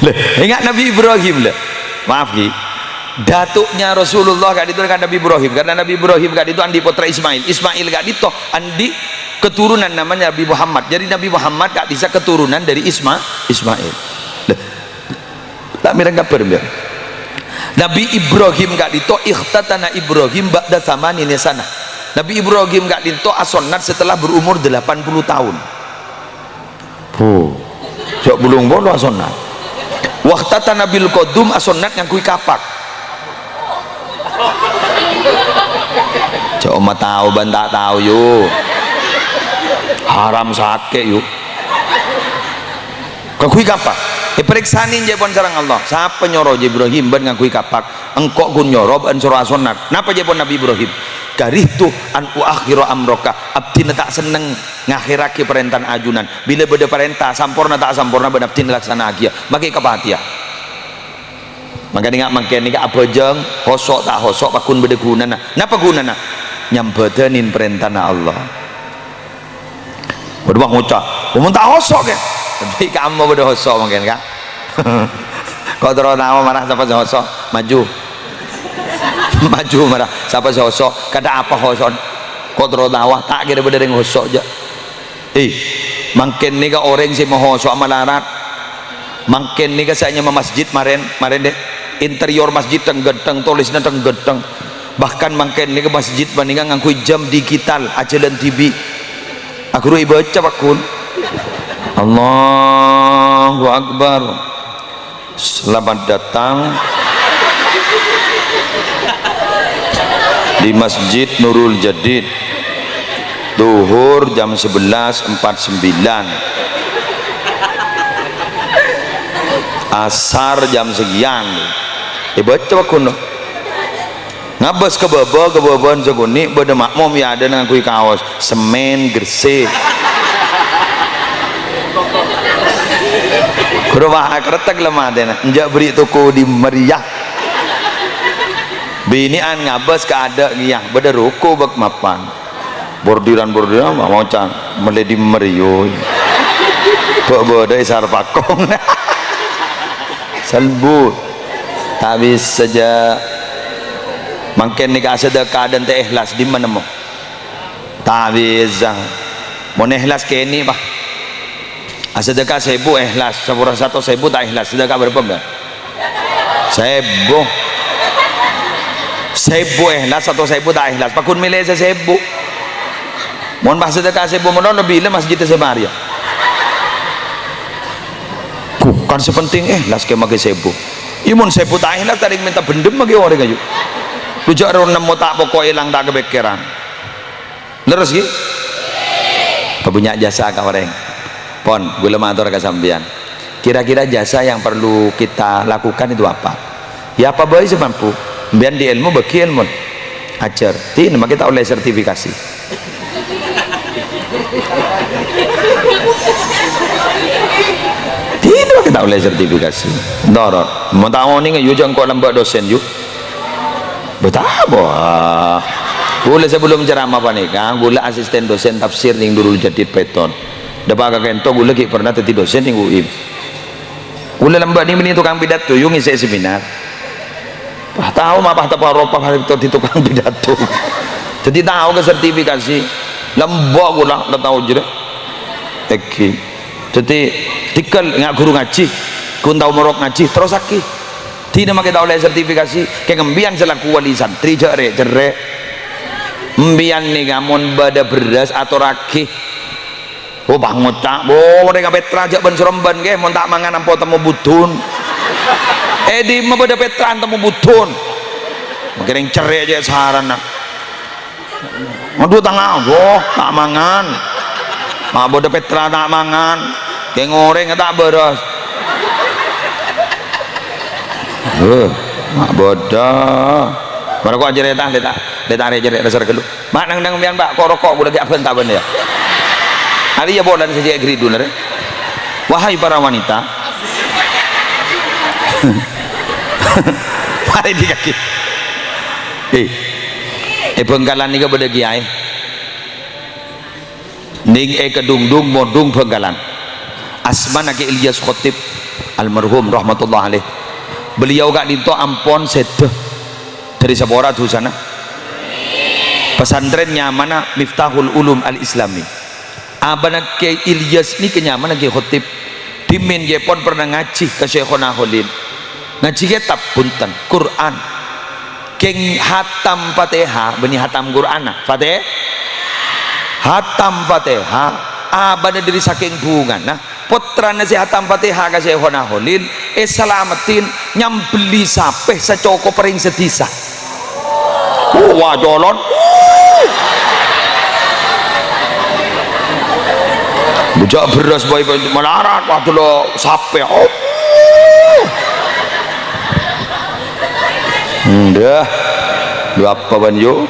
Lè, enga' Nabi Ibrahim, lè. Maaf, ghi. Datu'nya Rasulullah ka'dinto kan Nabi Ibrahim, karena Nabi Ibrahim ka'dinto andi' pottra Ismail. Ismail ka'dinto andi' keturunan namanya Nabi Muhammad. Jadi Nabi Muhammad ka'dissa' keturunan dari Isma-, Ismail. Lè, ta' mèreng kabhâr, mbiyan. Nabi Ibrahim ka'dinto ikhtatana Ibrahim ba'da tsamanina sanah. Nabi Ibrahim ka'dinto asonnat setelah berumur delapan puluh tahun. Huh, jhâ' bâllung polo asonnat. Waqtatana bil qudum asonnat ngangghuy kapak. Jhâ' omma tao bân ta' tao, yu. Haram sakè', yu. Ngangghuy kapak. Èparèksanè jhâ' pon sareng Allah. Sapa nyoro jhâ' Ibrahim bân ngangghuy kapak? Engko' ghun nyoro bân soro asonnat. Napa jhâ' pon Nabi Ibrahim? "Karihtu an uakhkhira amraka." Abdhina ta' senneng ngakhèrraghi parèntana ajunan. Bilâ bâdâ parènta, samporna ta' samporna bân abdhina laksana'aghiyâ. Makè kapatèya. Mangkana nga-, mangkèn nèka abhâjâng, hoso' ta' hoso' pagghun bâdâ ghunana. Napa ghunana? Nyambhâdhânin parèntana Allah. Waduh, bâh, ngoca', "Mon ta' hoso', kè?" Tapi kamu bâdâ hoso' mangkèn, Ka'. Ko' terro nao mara sapa sè hoso', maju. Maju mara sapa sè hoso', kadâ' apa hoso'na? Ko' terro nao, ta' kèra bâdâ rèng hoso' jhâ'. Eh, mangkèn nèka orèng sè mahoso'a malarat. Mangkèn nèka sè anyama masjid marèn, marèn deh. Interior masjid teng-ghânteng, tolèsanna teng-ghânteng. Bahkan mangkèn nèka masjid panèka ngangghuy jam digital, ajhâlân dhibi'. Aghuru èbâca, pagghun. Allahu Akbar. Selamat datang di Masjid Nurul Jadid. Duhur jam sebelas empat sembilan. Asar jam sekian. Èbâca, pagghun. Ngabâs ka bâbâ, ka bâbâna sakonè' bâdâ makmum è adâ'na ngangghuy kaos, semmèn, gersè. Ghuru wah akretek la matèna, enjâ' bâri' toko dimma rèya. Binè'an ngabâs ka adâ' kèya, bâdâ roko bâk mapan. Bordiran-bordiran, ma-, maoca', "Mellè dimma rèya, oy?" Bâ-, bâdâ è Sarpakong. Salbu. Ta' bisa, jhâ'. Mangkèn nèka asadâka dântè' èhlas, dimma nemmo? Ta' bisa. Mon èhlas kènè', Pa'. Asadâka sèbu èhlas, sapora satos èbu ta' èhlas. Sadâka bârâmpa, Mbak? Sèbu. Sèbu èhlas, satos èbu ta' èhlas. Pagghun mèlè sè sèbu. Mon pas sadâka sèbu malolo, bilâ masjidda sè marèya? Bukan sè penting èhlas kè makè sèbu. Iyâ, mon sèbu ta' èhlas, ta' rèng mènta bhendhem makè orèng, ayo. Lu jhâ' ro nemmo ta' poko' èlang ta' kapèkkèran. Lerres, ghi? Pabânnya' jasa ka orèng. Pon, ghulâ mator ka sampèyan. Kira-kira jasa yang perlu kita lakukan itu apa? Ya, apa bhâi sè mampu. Sampèyan andi' èlmo, bâghi èlmona. Ajhâr. Dinah makè ta' ollè sertifikasi. Dinah makè ta' ollè sertifikasi. Ndoro. Mon ta' onèng, yu jhâ' engko' lambâ' dosen, yu. Betapa? Ghulâ sebelum ceramah panèka, ghulâ asisten dosen tafsir nèng Nurul Jadid Pèton. Dâpa' ka kento ghulâ ghi' pernah dhâddhi dosen nèng U I M. Ghulâ lambâ' nèng bânnè tokang pidato, yu ngèsè seminar. Wah, tao ma' pas tapa ropa pas to di tokang pidato. Dhâddhi tao ka sertifikasi. Lambâ' ghulâ la tao jârèya. Èngghi. Dhâddhi, tèngghâl nga-, ghuru ngajhi. Ghun tao morok ngajhi, terrossaghi. Dinah makè ta' ollè sertifikasi, kèng sampèyan selaku wali santri jhâ' rè'-cerrè'. Sampèyan nèka mon bâdâ bherrâs atorraghi. Oh, pas ngoca', "Bo, rèng pètra jhâ' bân-sorombân, ghi, mon ta' mangan ampo temmo budun." È dimma bâdâ pètra temmo budun? Makè rèng-cerrè' jhâ' sarana. Adhu, tang abu, ta' mangan. Ma' bâdâ pètra ta' mangan. Kèng orèng ta' bârâs. Heh, ma' bâdâ. Mara ko' acarèta, lè ta', lè ta' rè-cerrè' rèser ghâllu. Ma' neng-neng sampèyan, Pak, ko' roko' ghulâ ghi' abân ta' bân, yâ. Arèya polana sè cè' griduna, rè. Wahai para wanita. Mari dikaki. Eh, è Bhângkalan nèka bâdâ kiyaè. Nèng è Kedungdung, Modung, Bhângkalan. Asmana Kè Ilyas Khotib, almarhum, rahmatullah alaih. Beliau ka'dinto ampon sèdhâ dhâri sapora dhusana. Pesantren nyamana Miftahul Ulum Al-Islami. Abana Kè Ilyas nèka nyamana Kè Khotib. Dhimèn ghi pon pernah ngajhi ka Syaikhona Kholil. Ngajhi kètab, bhunten, Quran. Kèng hatam Fatihah, bânnè hatam Qur'anna. Fatih-, hatam Fatihah, abâna dâri sakèng bhungana. Pottrana sè hatam Fatihah ka Syaikhona Kholil, èsalameddhin, nyambelli sapè sacokop orèng sadhisa. Oh, wah, jhâlân. Bujâk bherrâs bhâi malarat, wah, dâlâ sapè. Oh. Ndah. Lu apa, bân, yu?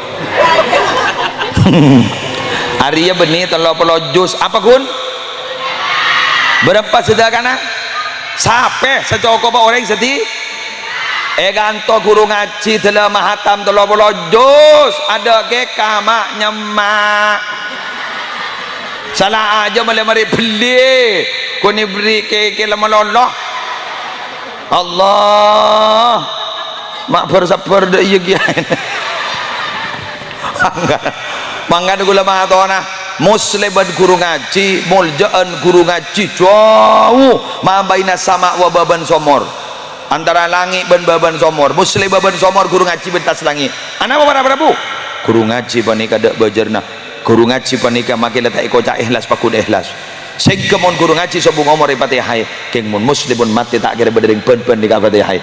Arèya bânnè tello polo juz. Apa, Gun? Bârâmpa sadhâkana? Sapè, sacokopa orèng sadhi-, è kanto ghuru ngajhi dâlâ mahatam tello polo juz. Adâ' kè kama' nyemma'. Sala ajâ malè marè bellè. Ghun èberri' kè-, kè la malolo. Allah. Ma' bhâr-sabbhâr dâ' iyâ kèya. Mangkana, mangkana kaulâ matona, Muslim bân ghuru ngajhi, molja'an ghuru ngajhi jhâu, ma baina sama wa baban somor. Antara langngè' bân bâbân somor. Muslim bâbân somor ghuru ngajhi bân attas langngè'. Anapa para prabu? Ghuru ngajhi panèka dâ' bâjârna. Ghuru ngajhi panèka makè la ta' èkoca' èhlas, pagghun èhlas. Sèngghâ mon ghuru ngajhi sobung omor èpatèhaè, kèng mon Muslim mon matè ta' kèra bâdâ rèng bân-bân nèka patèhaè.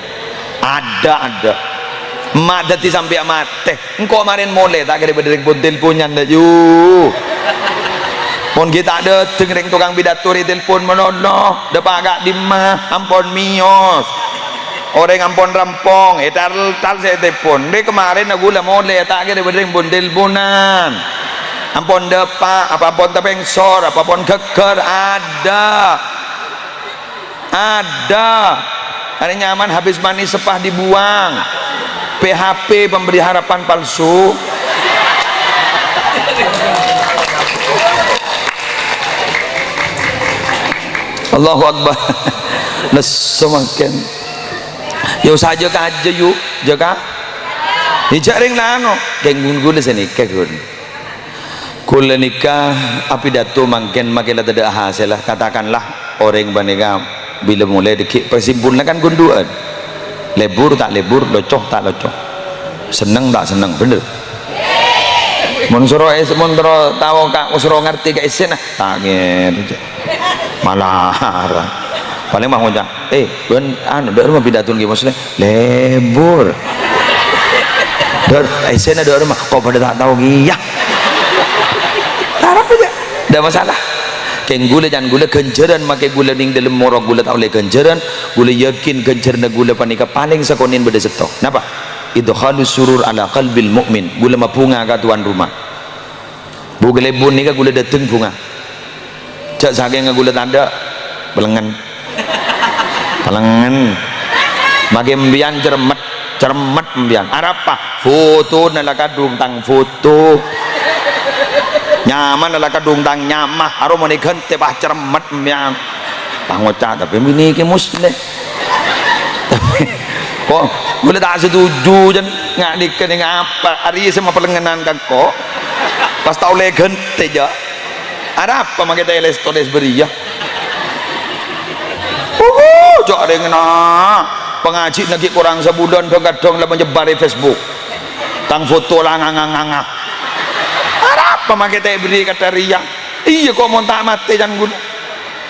Adâ', adâ'. Ma' dhâddhi sampèyan matè. Engko' marèn molè ta' kèra bâdâ rèng pon-telponan, yu. Mon ghi' ta' dâteng rèng tokang pidato rè telpon malolo, dâpa' ka'dimma, ampon mèyos. Orèng ampon rampong, ètal-tal sè ètelpon. Rè kamarèn ghulâ molè, ta' kèra bâdâ rèng pon-telponan. Ampon dâpa', apa ampon tapèngsor, apa ampon ghâggâr, adâ'. Adâ'. Arè nyaman habis manis sepah dibuang. P H P, pemberi harapan palsu. Allahu Akbar. Lesso mangkèn. Ya usaha jâgâ ajâ, yu. Jâgâ. Ijâ rèng nano. Kèng ghun ghulâ sanèka, ghun. Ghulâ nèka apidato mangkèn makè la tadâ' hasèlla. Katakanlah orèng panèka bilâ molè dâgghi' persimpulanna kan ghun duwâ'ân. Lebur ta' lebur, loco ta' loco. Senneng ta' senneng, bhender. Mon soro es-, mon terro tao ka-, soro ngartè ka essèna, ta' ngèn. Malarang. Palèng mah ngoca', "Eh, bân, anu, dâ' remma pidato Ki Muslim?" "Lebur." Dâ', essèna dâ' remma, kok padâ ta' tao kèya. Tarep aja. Ndak masalah. Kèng ghulâ can ghulâ ghânjhârân makè ghulâ neng dâlem morok ghulâ ta' ollè ghânjhârân, ghulâ yakin ghânjhârânna ghulâ panèka palèng sakonè'en bâdâ sèttong. Napa? Idkhalus surur ala qalbil mu'min. Ghulâ mabhunga ka towan roma. Bu Kalèbun nèka ghulâ dâteng bhunga. Jhâ' sakèngnga ghulâ tandhâ, pelengngen. Pelengngen. Makè embiyan cermet, cermet embiyan. Arapa? Fotona la kadhung tang foto. Nyamana la kadhung tang nyama. Aro mon èghântè, pas cermet embiyan. Pas ngoca', "Tapè binè' Ki Musleh." Tapè, kok ghulâ ta' setuju, jân, nga' nèka nèng apa? Arèya sè mapelengngenan ka engko'. Pas ta' ollè ghântè, jâ'. Arapa makè ta' èles-toles bâriyâ? Oho, jâ' rèng na. Pangajhi'na ghi' korang sabulân, dhâng-kadhâng la manyebbhâr è Facebook. Tang foto la nganga-nganga. Arapa makè ta' èberri' ka dhâriyâ? Iyâ, kok mon ta' matè can ghulâ.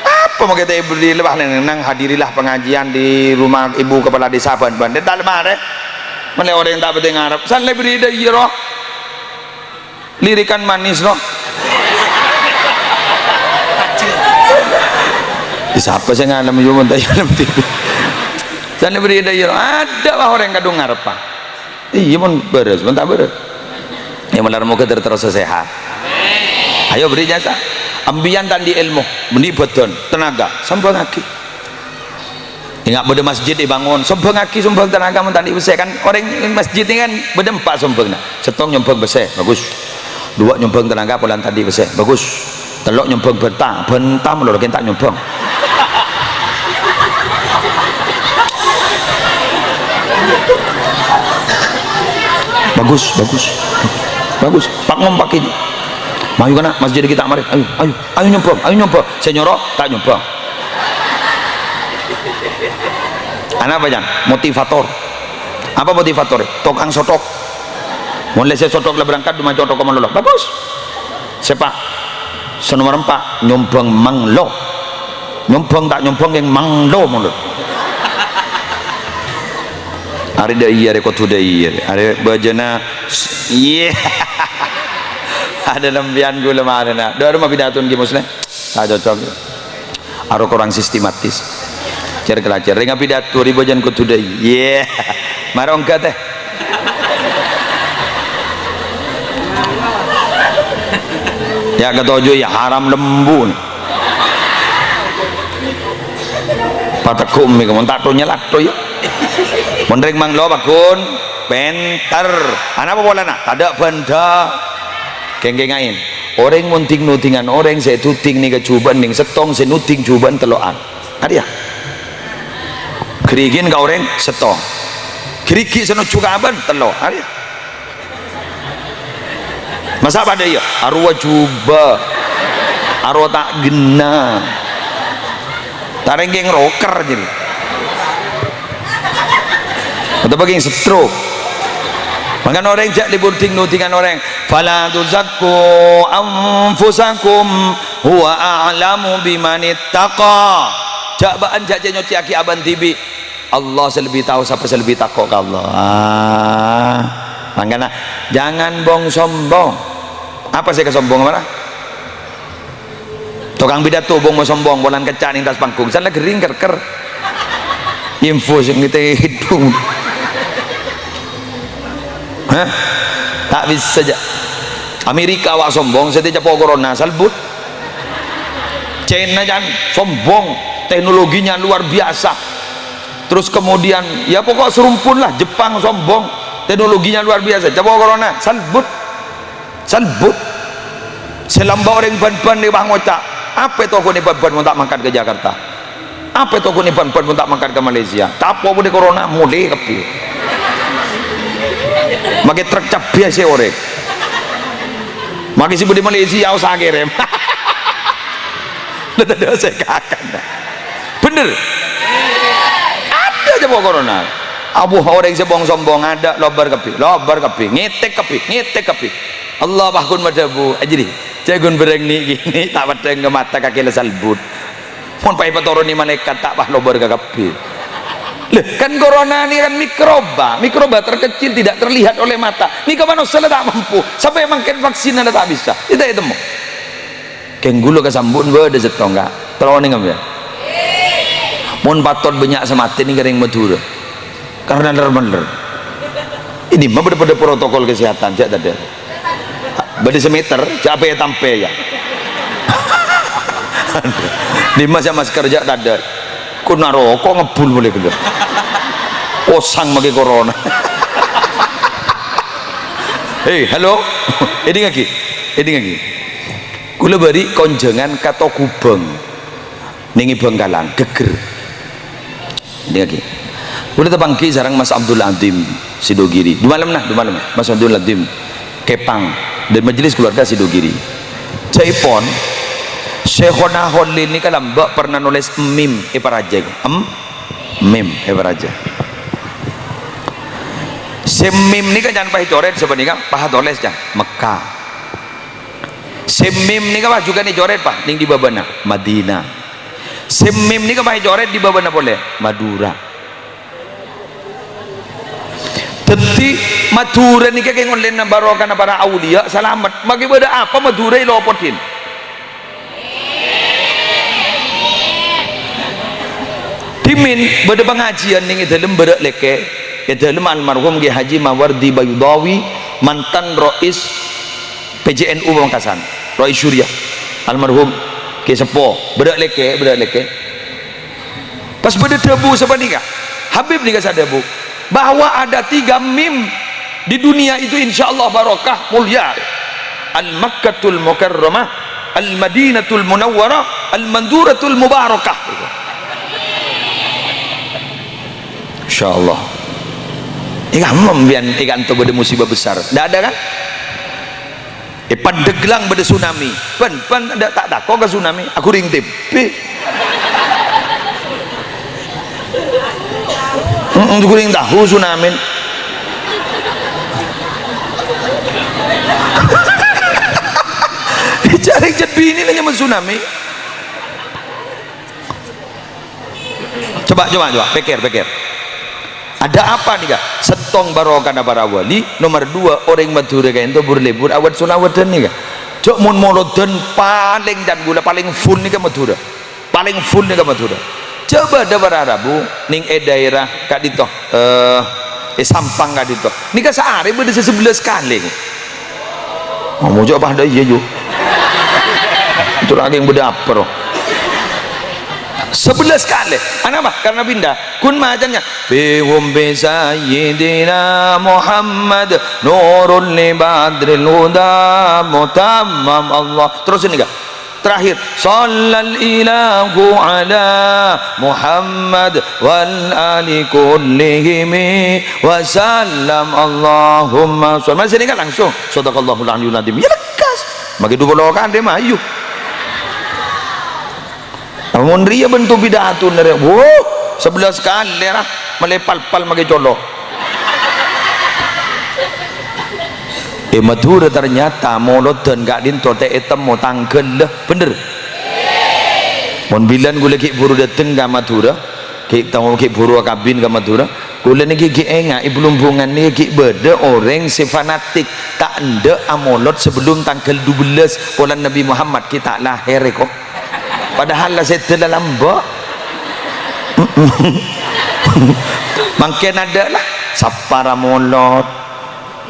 Apa makè ta' èberri'? Lebah neng-, neng hadirilah pengajian di rumah ibu kepala desa bân-bân. Dâ' ta' la marè. Mèlè orèng ta' patè ngarep. San la èberri' dâ' iyâ, roh. Lirikan manis, roh. Sapa sè ngalem, yu, mon ta' iyâ ngalem T V. San la èberri' dâ' iyâ, roh. Adâ' wah orèng kadhung ngarep, Pak. Iyâ, mon bârâs, mon ta' bârâs. Yâ, malar moghâ ter-, terros sehat. Ayo, beri jasa. Embiyan ta' andi' èlmo, andi' bâdân, tenaga, sombhângaghi. Enga' bâdâ masjid èbângon, sombhângaghi, sombhâng tenaga, mon ta' andi' pèssè. Kan orèng masjid nèka kan bâdâ empa' sombhângna. Sèttong nyombhâng pèssè, bagus. Duwâ' nyombhâng tenaga, polana ta' andi' pèssè, bagus. Tello' nyombhâng bânta, bânta malolo kèng ta' nyombhâng. Bagus, bagus. Bagus. Pak ngompakè. Mayu kana' masjid kita mari. Ayo, ayo, ayo nyombhâng, ayo nyombhâng. Sè nyoro ta' nyombhâng. Anapa, Jang? Motivator. Apa motivatorè? Tokang sothok. Mon lè sè sothok la berangkat, dumma cothok malolo. Bagus. Sè pa', sè nomer empa', nyombhâng manglo. Nyombhâng ta' nyombhâng, kèng manglo, manglo. Arè dâ' iyâ, arè kodhu dâ' iyâ. Arè bâjâna, s-, iyâ. Adâ lambiyân ghulâ marèna. Dâ' roma pidato ngghi, Muslim. Ta' cocok. Aro korang sistematis. Cer-kelacer. Rèng apidato ri bâjâna kodhu dâ' iyâ. Mara ongghâ tè. Yâ katoju yâ haram lembu. Pategghu' mè' mon ta' to nyalato yâ. Mon rèng manglo pagghun pènter. Ana apa polana? Tadâ' bhândhâ. Kèng-kèngaè. Orèng mon dhing-nodhingan orèng sè èdhudhing nèka jhubâ'ân nèng sèttong, sè nodhing jhubâ'ân tello'an. Arèya. Ghârighin ka orèng sèttong. Ghârighi sè nojjhu ka abâ'na tello'. Arèya. Masa' padâ iyâ? Arowa jhubâ'. Arowa ta' ghenna. Ta' rèng kèng roker jârèya. Otabâ kèng stroke. Mangkana orèng jhâ' lebur dhing-nodhingan orèng. "Fala tuzakku anfusakum, huwa a'lamu bimanittaqa." Jhâ' bâ'ân jhâ' cè' nyoccèyaghi abâ'na dhibi'. Allah sè lebbi tao sapa sè lebbi tako' ka Allah. Ah. Mangkana, jangan bong-sombong. Apa sè èkasombong, mara? Tokang pidato bong-sombong, polana kècca' nèng attas panggung. San la ghering kèr-kèr. Info sè ngètè hidung. Hah? Ta' bisa jâ'. Amerika awak sombong, sè ècapo' corona, salbut. Cèna jân sombong, teknologinya luar biasa. Terus kemudian, ya pokok serumpun lah, Jepang sombong, teknologinya luar biasa. Capo' corona, salbut. Salbut. Sè lambâ' orèng Banban nèka pas ngoca', "Apa toko'na Banban mon ta' mangkat ka Jakarta? Apa toko'na Banban mon ta' mangkat ka Malaysia? Capo' bâdâ corona, molè kabbhi." Makè trek cabbhi sè orèng. Makè sè bâdâ Malaysia, osa kèrèm. Tadâ' sè kakan. Bhender. Adâ' capo' corona. Abu orèng sè bong-sombong adâ' lobâr kabbhi, lobâr kabbhi, ngètèk kabbhi, ngètèk kabbhi. Allah pagghun madhâbu, "Ajri, jhâ' ghun bârâng nè'-kènè', ta' peddhâng ka mata kakè la salbut." Mon pas èpatoronè malaèkat, ta' pas lobâr ka kabbhi. Lah, kan corona nèka kan mikroba, mikroba terkecil tidak terlihat oleh mata. Nèka manossa la ta' mampu, sampè' mangkèn vaksinna la ta' bisa. Èta ètemmo. Kèng ghulâ kasambu'na bâdâ sèttong, Ka'. Terro onèng sampèyan. Mon patot bânnya' sè matè nèng orèng Madhurâ. Karena ler-meller. È dimma bâdâ, bâdâ protokol kesehatan, jhâ' tadâ'. Bâdâ sè mèter, jhâ' pè-tampè, yâ. È dimma sè masker, jhâ' tadâ'. Kun aroko' ngebbhul polè ghellâ'. Osang makè corona. Hei, halo. Èdingngaghi. Èdingngaghi. Ghulâ bâri' konjhângan ka Togubâng nèng è Bhângkalan, ghegghâr. Èdingngaghi. Ghulâ tapangghi sareng Mas Abdul Adim Sidogiri. Dumalemma, dumalemma. Mas Abdul Adim Kepang dan majelis keluarga Sidogiri. Jhâ'èpon, Syekhona Kholil nèka lambâ' pernah nolès mim è parajâ. Em? Mim è parajâ. Sè mim nèka can pas ècorèt sapanèka, pas atolès can, Mekkah. Sè mim nèka, Pak, jhughân ècorèt, Pak, nèng è bâbâna Madinah. Sè mim nèka, Pak, ècorèt è bâbâna polè Madhurâ. Dhâddhi, Madhurâ nèka kèng ollèna barokahna para auliya, salamet. Makè bâdâ apa Madhurâ èlopodhin? Dhimèn bâdâ pangajiân nèng è dâlem Bârâ' Lèkè, è dâlem almarhum Kiai Haji Mawardi Baydawi, mantan rois P J N U Pamekasan, Rois Syuriah, almarhum Kè Seppo, Bârâ' Lèkè, Bârâ' Lèkè. Pas bâdâ dhâbu sapanèka, Habib nèka sè adhâbu, bahwa ada tiga mim di dunia itu insya Allah barokah, mulia. Al-Makkatul Mukarramah, Al-Madinatul Munawwarah, Al-Maduratul Mubarakah. Insya Allah. Ènga' mem biyan è kanto bâdâ musibah besar. Ndak ada kan? È Pandeglang bâdâ tsunami. Bân, bân ndak ta' tako' ka tsunami. Aghuri tèmpè. Heeh, aghuri tahu tsunami. Binè la nyama tsunami. Coba, coba, coba, pèkkèr, pèkkèr. Ada apa nèka? Sèttong barokana para wali, nomor dua, orèng Madhurâ kaènto bur-lebur awèt solawadhân nèka. Jhâ' mon molodhân palèng can ghulâ, palèng full nèka Madhurâ. Palèng full nèka Madhurâ. Jhâ' bâdâ para rabu nèng è daerah ka'dinto, eh, è Sampang ka'dinto. Nèka saarè bâdâ sè sabellâs kalè. Ngomong jhâ' padâ iyâ, yu. Itu lagi yang bâdâ apa, roh? Sabellâs kalè. Anapa? Karena pindah. Kun macannya. Fihum bi Sayyidina Muhammad nurul li badril huda mutammam Allah. Terus ini, Kak. Terakhir, shallal ilahu ala Muhammad wal ali kullihimi wa sallam Allahumma shall. Masih ingat langsung. Sadaqallahul aliyul azim. Ya lekas. Magi dua puluh kan dia mayu. Amun riya bentuk pidato nere, wuh, sabellâs kalè ra, malè pal-pal magi colo'. È Madhurâ ternyata molodhân ka'dinto ta' ètemmo tangghâl, bhender? Mon bilân ghulâ ghi' bhuru dâteng ka Madhurâ, ghi' tao ghi' bhuru akabin ka Madhurâ, ghulâ nèkè ghi' enga' è Blumbungan nèkè ghi' bâdâ orèng sè fanatik, ta' endâ' amolod sabellum tangghâl dubellâs polana Nabbhi Muhammad ghi' ta' lahèr, èko. Padahal la sèdâ la lambâ'. Mangkèn adâ' la, Sappar amolod.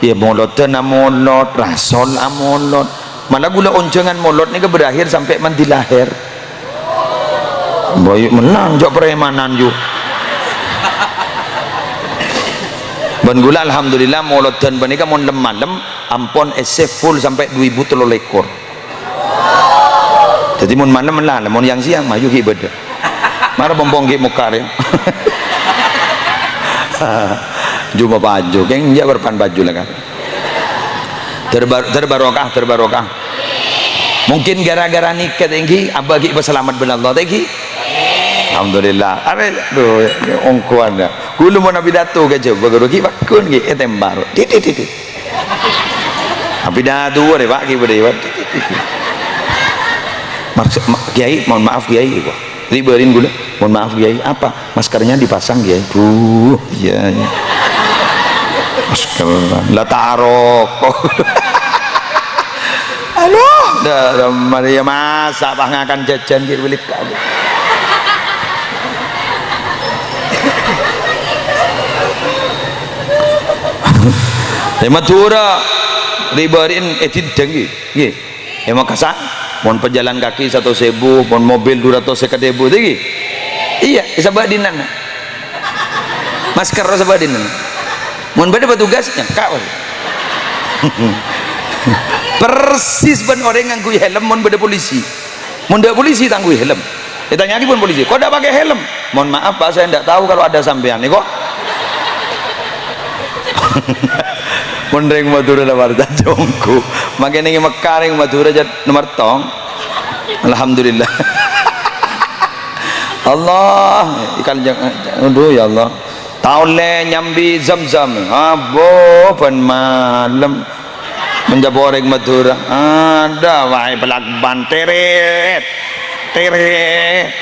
Iyâ, molodhân amolod, rasol amolod. Malah ghulâ onjhângan molod nèka berakhir sampè' mandi lahèr. Boy menang, jhâ' premanan, yu. Bân ghulâ, alhamdulillah, molodhân panèka mon lem-malem, ampon èssè full sampè' du èbu tello lèkor. Dhâddhi, mon malem la, mon yang siang, mayu ghi' bâdâ. Mara pompong ghi' mokka' rè. Jhumma paju, kèng jhâ' korban paju la, kan. Terbar-, terbarokah, terbarokah. Mungkin gara-gara nèka, ta' ènggi, abâ' ghi' pasalamet bân Allah, ta' ènggi. Alhamdulillah. Arè, duh, ongkowan, ya. Ghulâ mon apidato ka Jhâbâ, ghuru ghi' pagghun, ghi' ètèmbar. Titit, titit. Apidato arè, Pak, ghi' bâdâ, Pak. Maks-, ma-, Kiai, mohon maaf, Kiai, gua. Ribârin ghulâ, mohon maaf, Kiai. Apa? Maskernya dipasang, Kiai. Duh, iya, iya. Masker. La taroko. Aduh, dâ' Maria, masa' pas ngakan jhâjhân ghi' bâli ka. È Madhurâ, ribârin è Dindang, ghi. Ghi. È Makassar, mon pejalan kaki saratos èbu, mon mobil du ratos sèket èbu, ta' ènggi? Iyâ, sabâdhinana. Masker sabâdhinana. Mon bâdâ petugas, nyangka', wah. Persis bân orèng ngangghuy helm mon bâdâ polisi. Mon tadâ' polisi, ta' ngangghuy helm. Ètanya'aghi bân polisi, "Kok ndak pakai helm?" "Mohon maaf, Pak, saya ndak tahu kalau ada sampean." Nèko. Mon rèng Madhurâ la parcajâ ongghu. Mangkèn nèng Mekkah rèng Madhurâ jhât nomor tong. Alhamdulillah. Allah, ikan jang-, aduh, ya Allah. Ta' ollè nyambi Zam-Zam. Abo, bân malem. Menjâ' orèng Madhurâ. Adâ wae balakban, tèrèt. Tèrèt.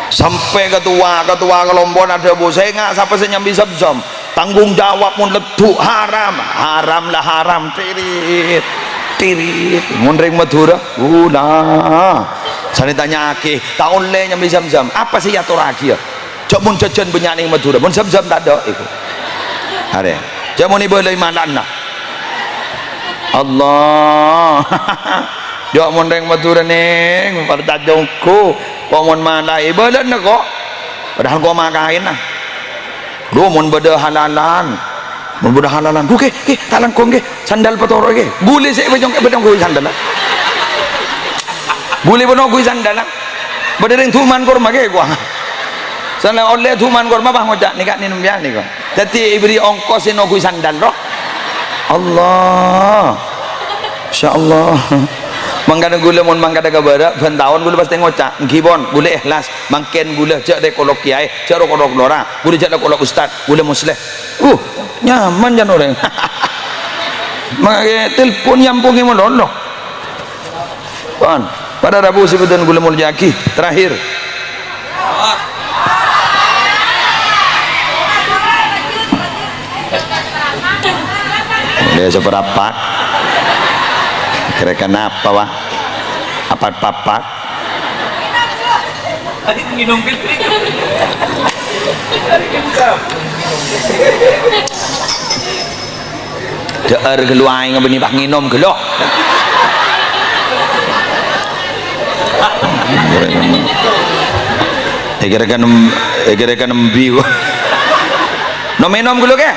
Sampè' ketua, ketua kelompokna adhâbu, "Sènga' sapa sè nyambi Zam-Zam? Tanggung jawab mon leddhu' haram." "Haram la haram." Tirit, tirit. Mon rèng Madhurâ, ula. Sanè tanya'aghi, "Ta' ollè nyambi Zam-Zam. Apa sè èatorraghi, ya? Jhâ' mon jhâjhân bânnya' nèng Madhurâ, mon Zam-Zam tadâ'," iku. Arè. "Jhâ' mon èbâlâi mala'na." Allah. Jhâ' mon rèng Madhurâ nèng, parcajâ ongghu. Kok mon mala'a èbâlâna kok. Padahal kok makaèna. Duh, mon bâdâ halalan. Mon bâdâ halalan. Duh, ghi, ghi, ta' langkong, ghi. Sandal patoro', ghi. Ghulâ sè bâjong, bâdâ ngangghuy sandal. Ghulâ pon ngangghuy sandal. Bâdâ rèng duman korma, ghi, gua. Sandal ollè duman korma, pas ngoca', "Nèka nèng nèmbiyan, nèka." Dhâddhi èbèrri' ongkos sè ngangghuy sandal, roh. Allah. Masya Allah. Mangkana ghulâ mon mangkada ka bârâ', bân taon ghulâ pastè ngoca', "Èngghi pon, ghulâ èhlas. Mangkèn ghulâ jhâ' rèkolok kèyaè, jhâ' rèkolok lora, ghulâ jhâ' rèkolok ustad, ghulâ muslèh." Uh, nyaman jân orèng. Mangkè telpon nyampongè malolo. Pon, para rabu sè bhâdhân kaulâ molja'aghi, terakhir. Lha, saparapat. Kira-kira apa, Pak? Apat-papat. Dâ'âr ghâllu aèng bânnè pas ngènom ghâllu. Èkèra kan em-, èkèra kan embi kok. Nom-ènom ghâllu kè.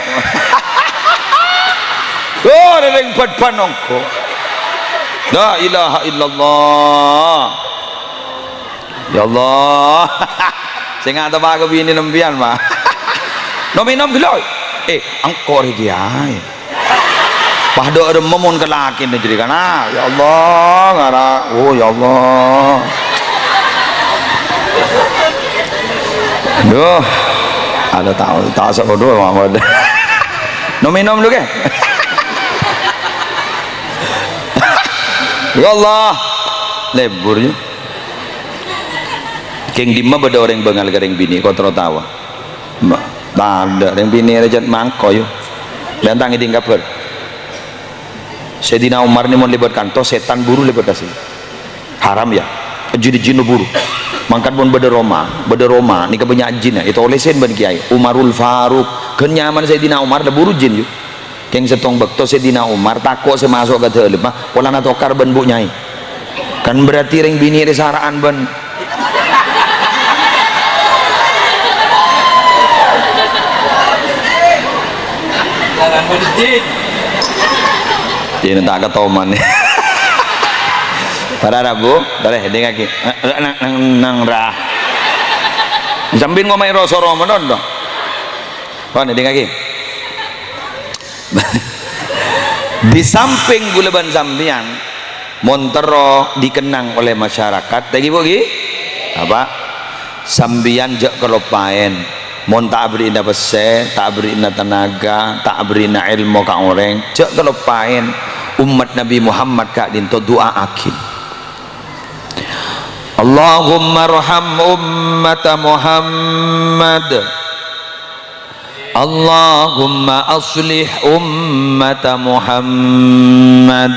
Oh, rèrèng bân-bân ongghu. La ilaha illallah. Ya Allah. Sè ngatèppa ka binè sampèyan, Pak. Nom-ènom ghâllu. Eh, engko' rè kèyaè. Pas dâ' remma mon ka lakèna jârèya kan. Ah, ya Allah, ngara. Oh, ya Allah. Duh. Ada tahu, tak sapa dulu, Muhammad. Nom-ènom dulu, kè? Ya Allah. Lebur, ya. Kèng dimma bâdâ orèng bângal ka rèng binè', kotro tawa. Ma-, tadâ', rèng binè' rèya jhât mangko, yu. Bân ta' ngèdhing kabhâr. Sayyidina Umar nè mon lèbât kanto, sètan buru lèbât ka sè. Haram, ya. Jin-jin buru. Mangkat mon bâdâ roma, bâdâ roma, nèka bânnya' jinna, ètolèsè bân kèyaè. Umarul Faruq. Ghân nyamana Sayyidina Umar, la buru jin, yu. Kèng sèttong bâkto Sayyidina Umar tako' sè maso' ka dâlemma, polana tokar bân bu' nyaè. Kan berarti rèng binè' rè sara'an bân. Ini ta' katoman. Para rabu, tarè, dingngaghi. Nang, nang, nang, ra. Sampèyan ngomai rasa roma, don, don. Pon, dingngaghi. Di samping kaulâ bân sampèyan, mon terro dikenang oleh masyarakat, ta' ghi, Bu, ghi? Apa? Sampèyan jhâ' kaloppaèn. Mon ta' aberri'na pèssè, ta' aberri'na tenaga, ta' aberri'na èlmo ka orèng, jhâ' kaloppaèn. Ommat Nabbhi Muhammad ka'dinto du'a'aghi. Allahumma arham ummata Muhammad. Allahumma aslih ummata Muhammad.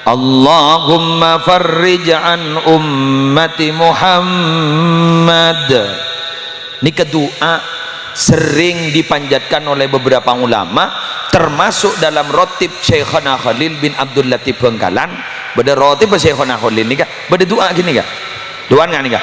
Allahumma farrij an ummati Muhammad. Nèka du'a sering dipanjatkan oleh beberapa ulama, termasuk dalam rotib Syaikhona Khalil bin Abdul Latif Bhângkalan. Bâdâ rotib Syaikhona Khalil nèka, bâdâ du'a ghânèka. Du'ana nèka.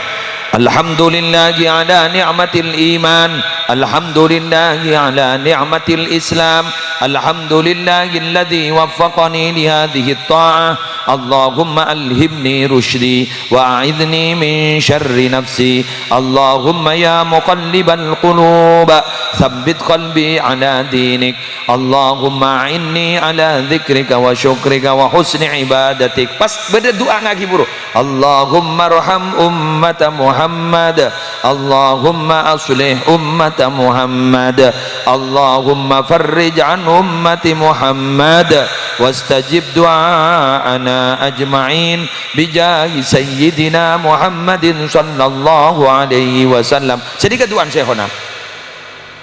Alhamdulillahi ala ni'matil iman. Alhamdulillahi ala ni'matil Islam. Alhamdulillahilladzi waffaqani li hadhihi ta'ah. Allahumma alhimni rusydi wa a'idzni min syarri nafsi. Allahumma ya muqallibal qulub, tsabbit qalbi ala dinik. Allahumma a'inni ala dzikrika wa syukrika wa husni ibadatik. Pas bâdâ du'a ngaghi buru. Allahumma arham ummata Muhammad. Allahumma aslih ummata Muhammad. Allahumma farrij an ummati Muhammad. Wastajib du'aana ajma'in. Bijahi Sayyidina Muhammadin sallallahu alaihi wasallam. Jadi kadu'an Syaikhona.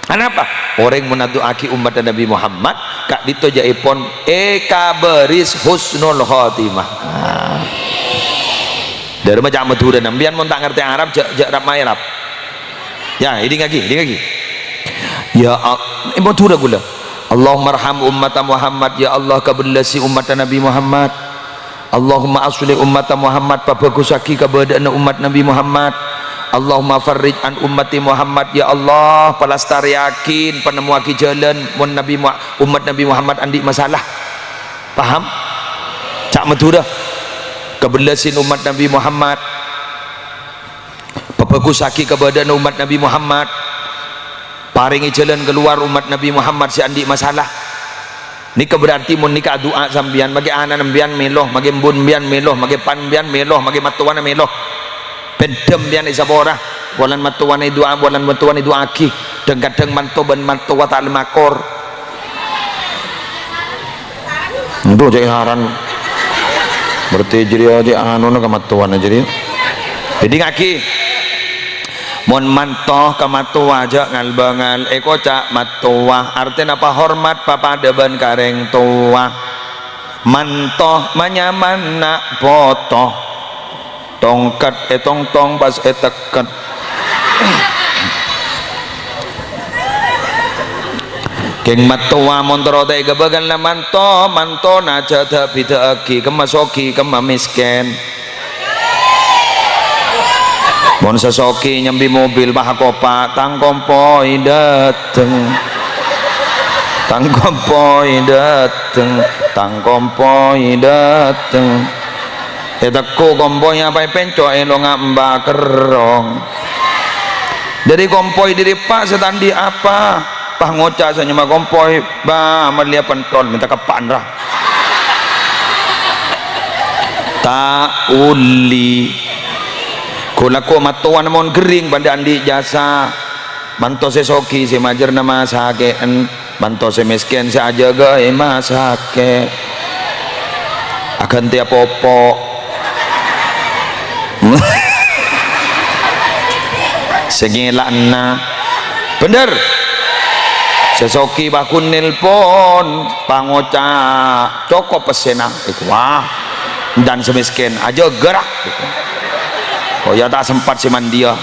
Anapa? Orèng mon adu'aaghi ommatta Nabbhi Muhammad, ka'dinto jhâ'èpon èkabâris husnul khotimah. Ah. Dârâmma ca' Madhurâ, sampèyan mon ta' ngartè Arab, jhâ', jhâ' rap-maèrap. Ya, èdingngaghi, èdingngaghi. Ya, a-, è Madhurâ kaulâ. Allahummarham ummata Muhammad, ya Allah, kabellasi ommatta Nabbhi Muhammad. Allahumma aslih ummata Muhammad, pabhâghusaghi kabâdâ'ânna ommat Nabbhi Muhammad. Allahumma farrij an ummati Muhammad, ya Allah, palastarèyaghi, panemmoaghi jhâlân, mon Nabbhi Mu-, ommat Nabbhi Muhammad andi' masalah. Paham? Ca' Madhurâ. Kabellasi ommat Nabbhi Muhammad. Pabhâghusaghi kabâdâ'ânna ommat Nabbhi Muhammad. Parèngè jhâlân kalowar ommat Nabbhi Muhammad sè andi' masalah. Nèka berarti mon nèka adu'a sampèyan, maghi ana' sampèyan mèlo, maghi embun sampèyan mèlo, maghi pan sampèyan mèlo, maghi mattowana mèlo. Bhendhem sampèyan èsapora, polana mattowana èdu'a, polana mattowana èdu'aaghi. Dhâng-kadhâng manto bân mattowa ta' lamakor. Ento cè' saran. Berarti jârèya di anona ka mattowana jârèya. Jadi ngaghi. Mon manto ka mattowa jhâ' ngal-bângal, èkoca' mattowa. Artèna pahormat papadâ bân ka rèng towa. Manto manyaman na' poto. Tongket ètongtong pas ètekket. Kèng mattowa mon terro ta' èghâbâghân la manto, mantona jhâ' dâ'-bidâ'aghi, kemma soghi, kemma mèskèn. Mon sè soghi nyambi mobil, pas akopa', "Tang kompoy dâteng. Tang kompoy dâteng. Tang kompoy dâteng." Ètekko kompoy apa èpènco' è longa' emba' kerrong. Dâri kompoy dâri eppa' sè ta' andi' apa, pas ngoca' sè nyama kompoy, "Bâ, mellèya pentol, mènta keppa'an, ra." Ta' ollè. Ko-, lako mattowana mon ghering padâ andi' jasa. Manto sè soghi sè majârna masakè'en. Manto sè mèskèn sè ajâgâ è masakè'. Aghântèya popo'. Sè ngèla'na. Bhender. Sè soghi paghun nelpon, pangoca', "Cokop pèssèna." Iku, wah. Dan sè mèskèn, "Ajâgâ, ra." Oh, ya ta' sempat sè mandiya.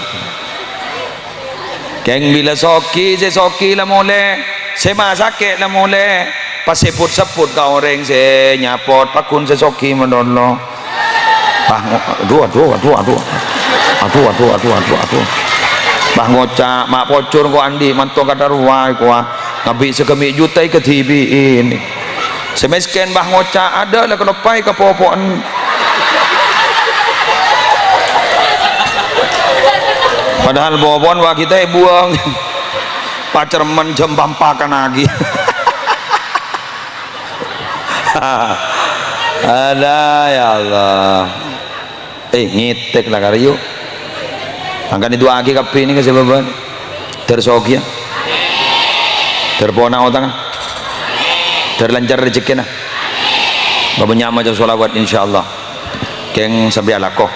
Kèng bilâ soghi, sè soghi la molè, sè masakè' la molè, pas èbut-sebbut ka orèng sè nyapot, paghun sè soghi malolo. Pas ngo-, adu, adu, adu, adu. Adu, adu, adu, adu, adu. Pas ngoca', "Ma' pojhur ko' andi' manto kadâ' rowa, ko', ah. Ngabi' sagâmè' juta èkadhibi'in." Sè mèskèn pas ngoca', "Adâ' la kaloppaè kapopo'en." Padahal popo'en wa' kita èbuwâng. Pacermen jam pampakan lagi. Ada, ya Allah. Eh, ngètèk la karè, yu. Mangkana du'aaghi kabbhi nèka sabâbân. Dâr soghi, ya. Dâr pona otangnga. Dâr lancar rejhekkèna. Bâbâ nyama maca sholawat, insyaallah. Kèng sampè' alako.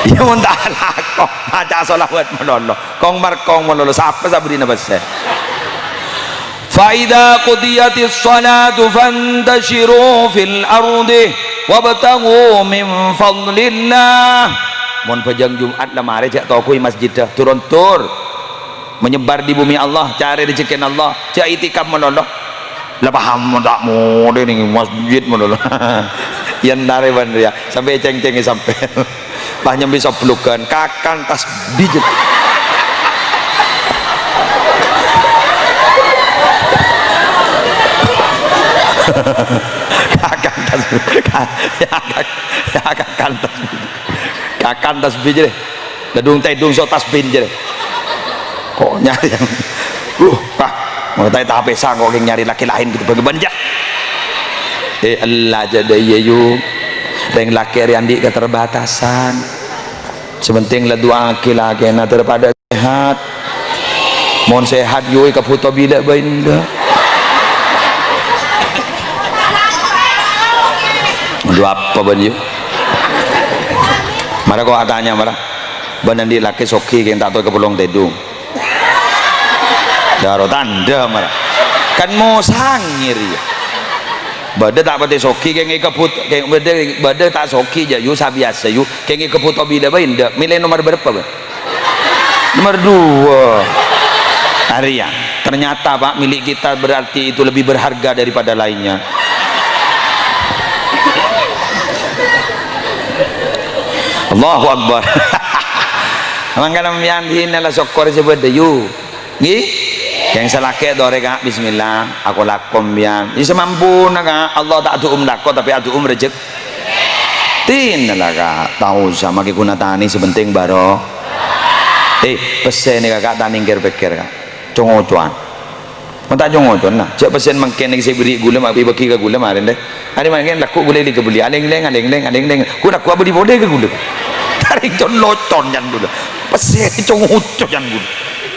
Iyâ, mon ta' alako, maca sholawat malolo. Kong markong malolo, sapa sè abâdhina pèssè? "Fa idza qudiyatis shalatu fantashiru fil ardi wabtaghu min fadlillah." Mon bhâjâng Jum'at la marè, jhâ' toko'i masjiddhâ, tur-ondur. Menyebar di bumi Allah, carè rejhekkèna Allah, jhâ' itikaf malolo. La paham, ta' molè neng masjid malolo. Yèn tarè bân rèya, sampè' cèng-cèngè sampè'. Pas nyambi sablughân, kakan tasbih. Kakan tasbih. Ka-, ya, kak-, ya, kakan tasbih. Kakan tasbih jârèya. Tèdung-tèdung so' tasbih jârèya. Ko' nyarè. Uh, Pak, mau ta' tapèsa ko' kèng nyarè lakè laèn gitu bân-bân jâ. Eh, ella jâ' dâ' iyâ, yu. Rèng lakè rè andi' keterbatasan. Sè pentèng la du'aaghi lakèna dâr padâ sehat. Mon sehat, yu, èkabhuto bilâ bhâi endâ'. Adu apa bân, yu? Mara ko' atanya, mara. Bân andi' lakè soghi kèng ta' tao èkapolong tèdung. Dâro tandhâ, mara. Kan mosangè rèya. Bâdâ ta' patè soghi kèng èkabhut-, kèng bâdâ, bâdâ ta' soghi jâ', yu, sabiyasa, yu. Kèng èkabhuto bilâ bhâi endâ'. Mèlè nomer bârâmpa, bân? Nomor dua. Arèya. Ternyata, Pak, milik kita berarti itu lebih berharga daripada lainnya. Allahu Akbar. Mangkana sampèyan dinah la sokkor sè bâdâ, yu. Ngghi? Kèng sè lakè torè, Ka', bismillah. Ako-lako sampèyan. Iyâ samampuna, Ka'. Allah ta' adu'um lako, tapè adu'um rejek-, Dinala, Ka', ta' osa makè ghuna tanè, sè pentèng bâro-, eh, pèssè nèka, Ka', ta' nèngghâr-pèngghâr, Ka'. Co-ngocowan. Mon ta' co-ngocowan, nah, jâ' pèssè mangkèn nèka sè bherri' ghulâ, ma' èbâghi ka ghulâ marèn, dè. Arè mangkèn lagghu' ghulâ èlè-kabellè, alèng-lèng, alèng-lèng, alèng-lèng. Ghuna ghu' abâli polè ka ghulâ. Tarèng con-locon can ghulâ. Pèssè co-ngoco can ghulâ.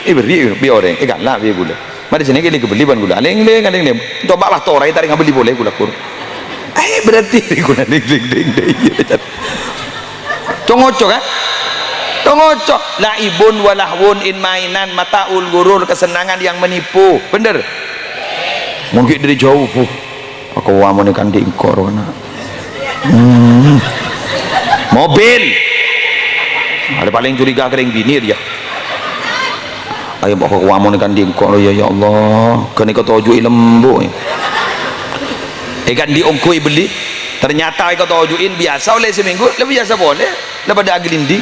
Èbherri' bi' orèng, èghâlâ' bi' ghulâ. Marè sènè kèlè ghâbelli bân ghulâ. Lèng-lèng, lèng-lèng. Coba la torè tarè ghâbelli polè ghulâ kur. Eh, berarti ghulâ lèng-lèng, lèng-lèng. Congoco, kan? Congoco. La'ibun wa lahwun, in-mainan, mata'ul ghurur, kesenangan yang menipu. Bener? Mon ghi' dâri jhâu, Bu. Aku wa monè kandhi' engko' rowa na'. Hmm. Mobil. Arè palèng curiga ka rèng binè' rèya. Ayo, bâ, aku wa monè kandhi' engko' rowa, ya, ya Allah. Ghânèka toju'i lembu', ya. Èkandhi' ongghu èbelli. Ternyata èkatoju'in biyasa ollè samènggu, la biyasa polè, la padâ aglinding.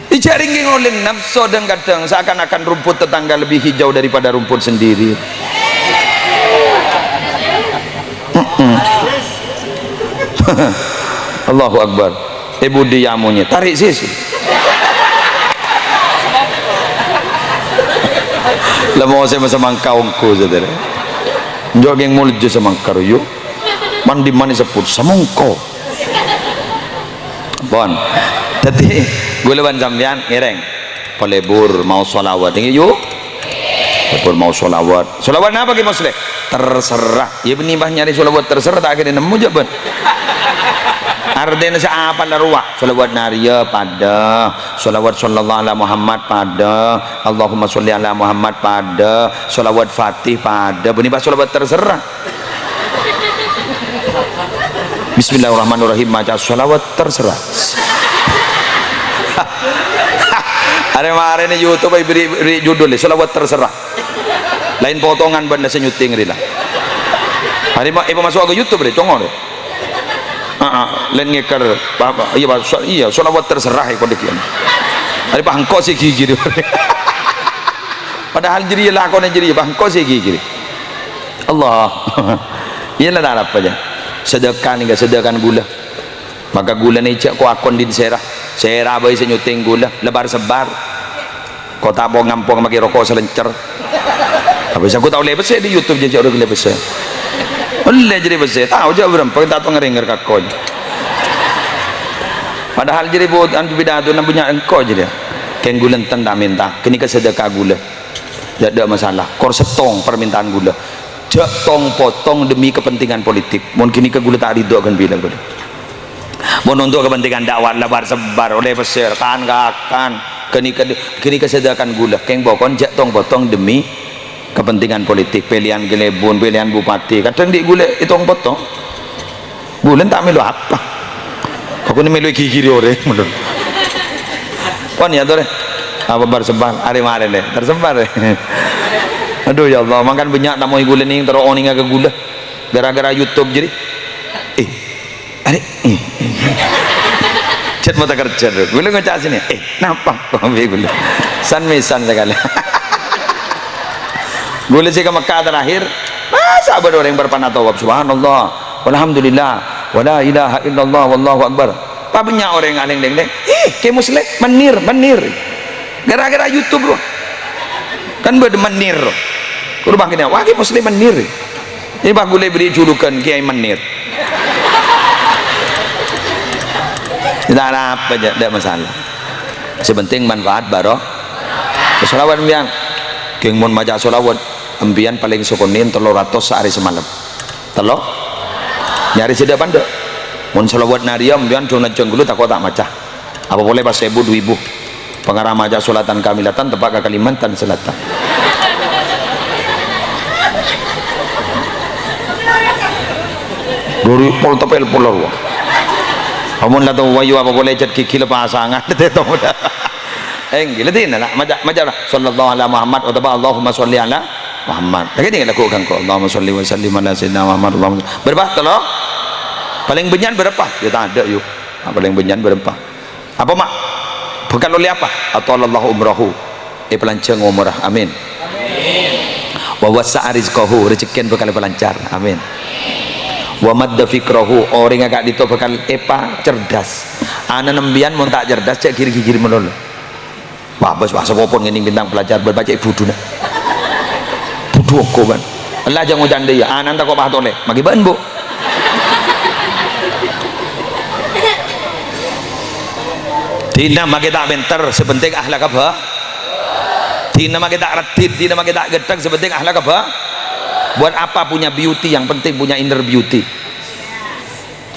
Ijâ' rèng ngolèng nafsu dhâng-kadhâng seakan-akan rumput tetangga lebih hijau daripada rumput sendiri. Mm-mm. Allahu Akbar. È budi yâ monyè, tarè' sisi. La mosèm samangka ongghu, saudara. Enjâ' kèng molja samangka, yu. Mandi mani sepput, samangka. Pon. Dhâddhi, ghulâ bân sampèyan ngèrèng. Palebur maos shalawat. Èngghi, yu? Palebur maos shalawat. Shalawat napa, Ki Musleh? Terserah. Iyâ, bânnè bâ nyarè shalawat terserah, ta' kèra nemmo, jhâ' bân. Artèna sè apal la rowa. Shalawat Nariyah padâ. Shalawat sallallahu ala Muhammad padâ. Allahumma sholli ala Muhammad padâ. Shalawat Fatih padâ. Bânnè bâ shalawat terserah. Bismillahirrahmanirrahim, maca shalawat terserah. Arè-marèna YouTube èbèrri', bèrri' judul, shalawat terserah. Laèn potongan bân sè nyuting rèya. Arè ma-, èpamaso'a ka YouTube rèya, congol rèya. Heeh, laèn ngèkèr, pa-, pa-, iyâ, pa-, sha-, iyâ, shalawat terserah, ya, kodhu kèya. Arè bâ engko' sè ghighiri. Padahal jârèya lakona jârèya, bâ engko' sè ghighiri. Allah. Iyâ la, ta' arapa, jâ. Sedekah nèka, sedekah ghulâ. Maka ghulâ nèka jhâ' ko-akon dhin sèra. Sèra bhâi sè nyuting ghulâ, lebar-sebar. Ko' ta' pong-ngampong makè roko' salèncèr. Tapè sengko' ta' ollè pèssè dâri YouTube, jhâ' jhâ' ollè pèssè. Ollè jârèya pèssè, tao jhâ' bârâmpa ta' tao ngèrèng ka ko'. Padahal jârèya bu-, antu pidatona bânnya' engko' jârèya. Kèng ghulâ enten ta' mènta, ghânèka sedekah ghulâ. Jhâ' tadâ' masalah, kor sèttong parmintaan ghulâ. Jhâ' tong-potong demi kepentingan politik. Mon ghânèka ghulâ ta' ridho ghân bilâ ghulâ. Mon untuk kepentingan dakwah, lebar-sebar, ollè pèssè, kan-kakan. Ghânèka, ghânèka sedekah ghulâ. Kèng pokon jhâ' tong-potong demi kepentingan politik. Pèlèyan kalèbun, pèlèyan bupati. Kadhâng dhi' ghulâ ètong-potong. Ghulâ ta' mèlo apa. Aku nè mèlo èghighiri orèng, bener. Pon ya, Tore. Apa bar-sebar? Arè marè, lè. Tersebar, lè. Aduh, ya Allah, mangkana bânnya' tamoy ghulâ nèng terro onènga ka ghulâ. Gara-gara YouTube jârèya. Eh, arè. Eh, eh. Chat mata kerja, lho. Ghulâ ngoca' sènè. Eh, napa? Ghulâ. San-mèsan sakalè. Ghulâ sè ka Mekkah terakhir. Masa' bâdâ orèng bârâmpa tawaf? Subhanallah. Walhamdulillah. Wala ilaha illallah. Wallahu akbar. Pabânnya' orèng alèng-lèng, "Eh, Kè Musleh, menir, menir." Gara-gara YouTube, rowa. Kan bâdâ menir. Kodhu bângkèna, "Wah, Kè Musleh menir." Ini bâ ghulâ èbèrri' julukan Kiai Menir. Tidak ada apa aja, tidak masalah. Sè penting manfaat baro. Shalawat sampèyan. Kèng mon maca shalawat, sampèyan palèng sakonè'en tello ratos saarè samalem. Tello? Nyarè sè dâ' pandâ'. Mon shalawat Nariyah, sampèyan dong najjhâng ghulâ tako' ta' maca. Apa polè pas sèbu, du èbu. Pangara maca sholatan kamilatan, teppa' ka Kalimantan Selatan. Duri pol tepel pol rowa. Amun la tao wayu apa polè jhât ghighi la pasangan. Èngghi, la dina, la, maca, maca, la. Sallallahu ala Muhammad, otabâ Allahumma sholli ala Muhammad. Lagi ni lagu kan ko, Allahumma sholli wa sallim ala sayyidina Muhammad, Allahumma. Bârâmpa? Tello? Palèng bânnya'an bârâmpa? Ya, tadâ', yu. Nah, palèng bânnya'an bârâmpa? Apa, ma'? Bhâkal ollè apa? Atalallahu umrahu. Èpalanjhâng omorra. Amin. Wa wassa'a rizqahu, rejekkèn bhâkal èpalancar. Amin. Wa madda fikrahu, orèngnga ka'dinto bhâkal èpacerdas. Ana'na sampèyan mon ta' cerdas, jhâ' ghir-ghigir malolo. Wah, bos, wah, sapopon ngènèng bintang pelajar, bâr pacè' budhuna. Budhu ongghu, kan. Ella jhâ' ngoca' ndâ' iyâ, ana'na tako' patolè. Maghi bâ'na, Bu'. Dina maghi ta' pènter, sè penting akhlakka bhâ-, Dina makkè ta' raddhin, dina makkè ta' ghâtthèng, sè pentèng akhlak apa? Buat apa punya beauty, yang penting punya inner beauty.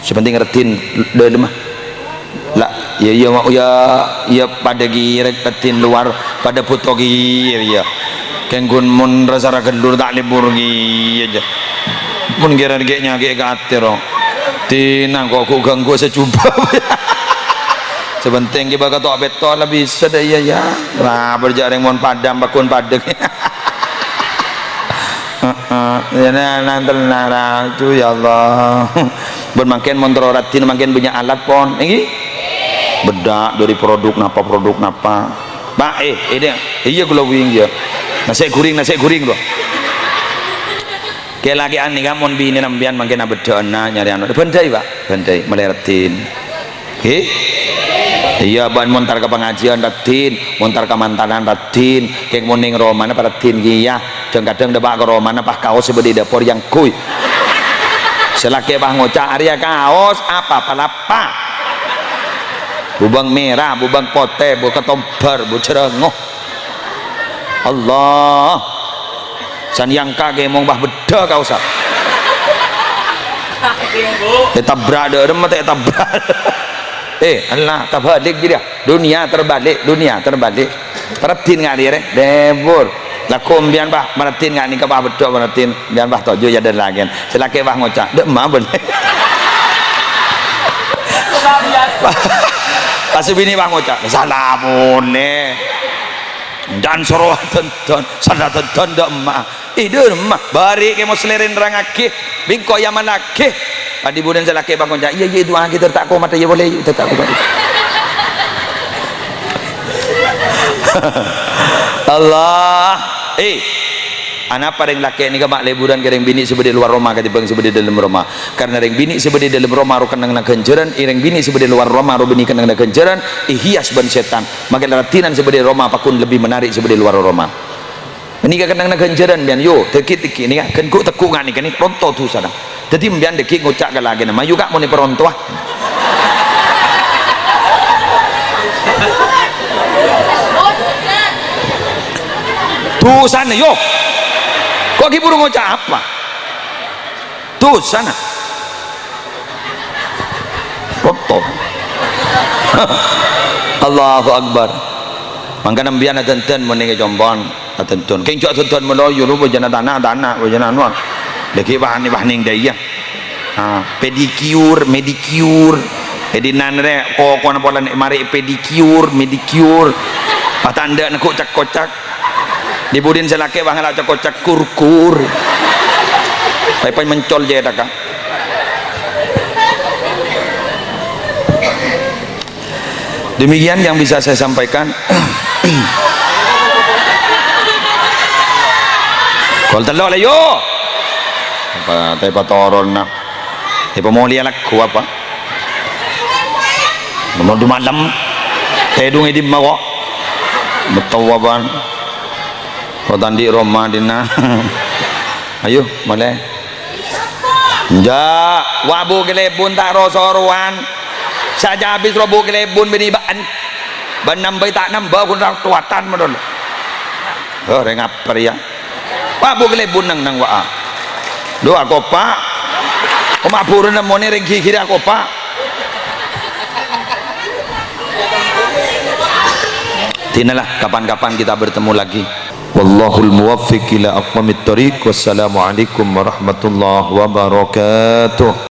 Sè pentèng raddhin dâlemma. La, ya, ya, ma-, ya, ya, padâ ghi' rèk raddhin lowar, padâ bhuto ghi' ya. Kèng ghun mon rassa ra ghellur ta' lebur ghi' ya. Mon kèra ghi' nyakè'è ka atè, ro. Dina kok ghu-, ghânggu sajhubâ. Sè pentèng ghi' bâ' kato' pètto la bisa dâ' iyâ, ya. Ra, bârjâ' rèng mon padâ, pagghun padâ. Heeh, ya, nah, nah, tenang, ra. Aduh, ya Allah. Bân mangkèn mon terro raddhin mangkèn bânnya' alat, pon. Ènggi? Bedak dâri produk napa, produk napa. Pak, eh, ini, iyâ glowing, ya. Nasè' ghuring, nasè' ghuring, bro. Kè-lakè'an nèka mon binèna sampèyan mangkèn abheddhâ'ânna nyarè anu. Bhândhâi, Pak. Bhândhâi, molaè raddhin. Ghi? Iyâ, bân mon entar ka pangajiân raddhin, mon entar ka mantanan raddhin, kèng mon neng romana paraddhin kèya. Dhâng-kadhâng dâpa' ka romana pas kaos sè bâdâ è dâpor èyangghuy. Sè lakè' pas ngoca', "Arèya kaos apa? Palapa?" Bubâng mèra, bubâng potè, bu katombhâr, bu jhârângo. Allah. San èyangka' kèmong pas beddhâ kaossa. Ètabrak dâ' remma ta' ètabrak. Eh, Allah, tabalik jârèya. Dunia terbalik, dunia terbalik. Paraddhin nga' rèya, rè. Lebur. Lagghu' sampèyan, Pak, paraddhin nga' nèka, Pak, beddhâ paraddhin. Sampèyan, Pak, toju' ya dâlâghen. Sè lakè', Pak, ngoca', "Dâ' emma, bân." Pas binè, Pak, ngoca', "Sala polè." Dan soro dendon, sala dendon dâ' emma. È, dâ' emma. Bâri' kèmon salèrè nerrangngaghi, bengko èamallaghi. Adi budin sè lakè' bâkonca', "Iyâ, iyâ, du'aaghi, ter ta' komat, iyâ, polè, ter ta' komat." Allah. Eh, anapa rèng lakè' nèka ma' leburan ka rèng binè' sè bâdâ è lowar roma katèmbhâng sè bâdâ è dâlem roma? Karena rèng binè' sè bâdâ è dâlem roma ro kennengnganna ghânjhârân, rèng binè' sè bâdâ è lowar roma ro bânnè kennengnganna ghânjhârân, èhias bân sètan. Mangkana raddhinan sè bâdâ è roma pagghun lebbi menarik sè bâdâ è lowar roma. Nèka kennengnganna ghânjhârân, bân, yo, dhâggi'-dhâggi' nèka, ghân ghu' tegghu' nga' nèka nè, ronto dhusana. Dhâddhi, bân, dhâggi' ngoca' ka lakèna, "Mayu, Ka', mon èparontowa." Dhusana, yo. Kok ghi' buru ngoca' apa? Dhusana. Ronto. Allahu Akbar. Mangkana bân adhândhân mon nèka compo'na adhândhân. Kèng jhâ' adhândhân maloyo, lo, bâjâna tana', tana', bâjâna anu. Lagi wani, wani dâ' iyâ. Ah, pedicure, medicure. È dinna' rè, kokona polana marè pedicure, medicure. Patandhâ neggu' cak-kocak. Di budin sè lakè' bângalla cak-kocak kur-kur. Pèpè mencol jâ' èdhâkka. Demikian yang bisa saya sampaikan. Kol tello' la, yo. Apa, ta' èpatoronna. Èpamolèya lagghu' apa? Nomor du malem. Tèdung è dimma kok? Mètto apan? Kok ta' andi' roma dinna'. Ayo, molè. Enjâ', wa' Bu Kalèbun ta' ro-sorowan. Sajâ abis ro Bu Kalèbun bânnè bâ'en. Bân nambâi ta' nambâ ghun ra-, towatan modon. Oh, rèng apa rèya? Wa' Bu Kalèbun neng-neng wa'a. Dhu akopa'. Oma' buru nemmonè rèng ghighirè akopa'. Dinalah, kapan-kapan kita bertemu lagi. Wallahul muwaffiq ila aqwamit thariq. Wassalamualaikum warahmatullahi wabarakatuh.